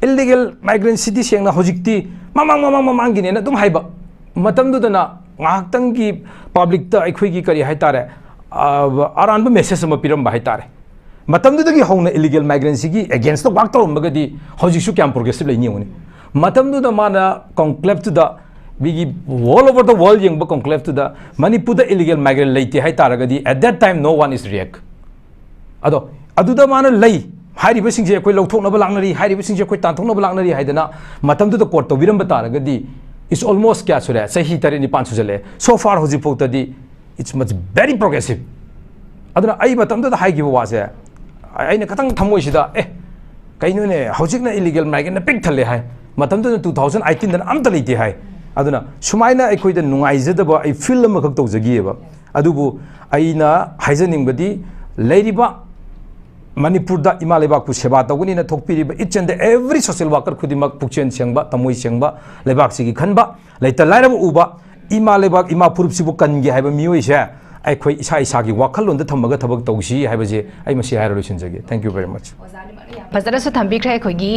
illegal migrant ꯁꯤꯗꯤ ꯁꯦꯡꯅ ꯍꯧꯖꯤꯛꯇꯤ ꯃꯃꯥꯡ, ꯃꯃꯥꯡ, ꯃꯃꯥꯡꯒꯤꯅꯦꯅ ꯑꯗꯨꯝ ꯍꯥꯏꯕ꯫ ꯃꯇꯝꯗꯨꯗꯅ ꯉꯥꯏꯍꯥꯛꯇꯪꯒꯤ public ꯇ ꯑꯩꯈꯣꯏꯒꯤ ꯀꯔꯤ ꯍꯥꯏꯇꯥꯔꯦ, ꯑ, ꯑꯔꯥꯟꯕ message ꯑꯃ ꯄꯤꯔꯝꯕ ꯍꯥꯏꯇꯥꯔꯦ꯫ ꯃꯇꯝꯗꯨꯗꯒꯤ ꯍꯧꯅ illegal migrant ꯁꯤꯒꯤ against ꯇ work ꯇꯧꯔꯝꯃꯒꯗꯤ ꯍꯧꯖꯤꯛꯁꯨ ꯀꯌꯥꯝ progressive ꯂꯩꯅꯤ ꯌꯦꯡꯉꯨꯅꯦ꯫ ꯃꯇꯝꯗꯨꯗ ꯃꯥꯅ conclave ꯇꯨꯗ ꯃꯤꯒꯤ all over the world ꯌꯦꯡꯕ conclaveꯇꯨꯗ ꯃꯅꯤꯄꯨꯔꯗ illegal migrant ꯂꯩꯇꯦ ꯍꯥꯏ ꯇꯥꯔꯒꯗꯤ, at that time no one is react. ꯑꯗꯣ ꯑꯗꯨꯗ ꯃꯥꯅ ꯂꯩ ꯍꯥꯏꯔꯤꯕꯁꯤꯡꯁꯦ ꯑꯩꯈꯣꯏ ꯂꯧꯊꯣꯛꯅꯕ ꯂꯥꯛꯅꯔꯤ, ꯍꯥꯏꯔꯤꯕꯁꯤꯡꯁꯦ ꯑꯩꯈꯣꯏ ꯇꯥꯟꯊꯣꯛꯅꯕ ꯂꯥꯛꯅꯔꯤ ꯍꯥꯏꯗꯅ ꯃꯇꯝꯗꯨꯗ quote ꯇꯧꯕꯤꯔꯝꯕ ꯇꯥꯔꯒꯗꯤ, it's almost ꯀꯌꯥ ꯁꯨꯔꯦ? ꯆꯍꯤ ꯇꯔꯦꯠ ꯅꯤꯄꯥꯟ ꯁꯨꯖꯜꯂꯛꯑꯦ꯫ So far ꯍꯧꯖꯤꯛꯐꯥꯎꯗꯗꯤ it's much very progressive. ꯑꯗꯨꯅ ꯑꯩ ꯃꯇꯝꯗꯨꯗ ꯍꯥꯏꯈꯤꯕ ꯋꯥꯁꯦ, ꯑꯩꯅ ꯈꯤꯇꯪ ꯊꯃꯣꯏꯁꯤꯗ, "ꯑꯦ, ꯀꯩꯅꯣꯅꯦ, ꯍꯧꯖꯤꯛꯅ illegal migrantꯅ ꯄꯤꯛ ꯊꯜꯂꯦ" ꯍꯥꯏ, ꯃꯇꯝꯗꯨꯗ two thousand eighteenꯗꯅ ꯑꯝꯇ ꯂꯩꯇꯦ ꯍꯥꯏ꯫ ꯑꯗꯨꯅ ꯁꯨꯃꯥꯏꯅ ꯑꯩꯈꯣꯏꯗ ꯅꯨꯡꯉꯥꯏꯖꯗꯕ ꯑꯩ feel ꯑꯃꯈꯛ ꯇꯧꯖꯈꯤꯑꯕ꯫ ꯑꯗꯨꯕꯨ ꯑꯩꯅ ꯍꯥꯏꯖꯅꯤꯡꯕꯗꯤ, ꯂꯩꯔꯤꯕ ꯃꯅꯤꯄꯨꯔꯗ ꯏꯃꯥ ꯂꯩꯕꯥꯛꯄꯨ ꯁꯦꯕꯥ ꯇꯧꯒꯅꯤꯅ ꯊꯣꯛꯄꯤꯔꯤꯕ each and every social worker ꯈꯨꯗꯤꯡꯃꯛ ꯄꯨꯛꯆꯦꯜ ꯁꯦꯡꯕ, ꯊꯃꯣꯏ ꯁꯦꯡꯕ, ꯂꯩꯕꯥꯛꯁꯤꯒꯤ ꯈꯟꯕ, ꯂꯩꯇ ꯂꯥꯏꯔꯕ ꯎꯕ, ꯏꯃꯥ ꯂꯩꯕꯥꯛ, ꯏꯃꯥ ꯐꯨꯔꯨꯞꯁꯤꯕꯨ ꯀꯟꯒꯦ ꯍꯥꯏꯕ ꯃꯤꯑꯣꯏꯁꯦ ꯑꯩꯈꯣꯏ ꯏꯁꯥ ꯏꯁꯥꯒꯤ ꯋꯥꯈꯜꯂꯣꯟꯗ ꯊꯝꯃꯒ ꯊꯕꯛ ꯇꯧꯁꯤ ꯍꯥꯏꯕꯁꯦ ꯑꯩ ꯃꯁꯤ ꯍꯥꯏꯔ ꯂꯣꯏꯁꯤꯟꯖꯒꯦ꯫ Thank you very much. ꯐꯖꯅꯁꯨ ꯊꯝꯕꯤꯈ꯭ꯔꯦ ꯑꯩꯈꯣꯏꯒꯤ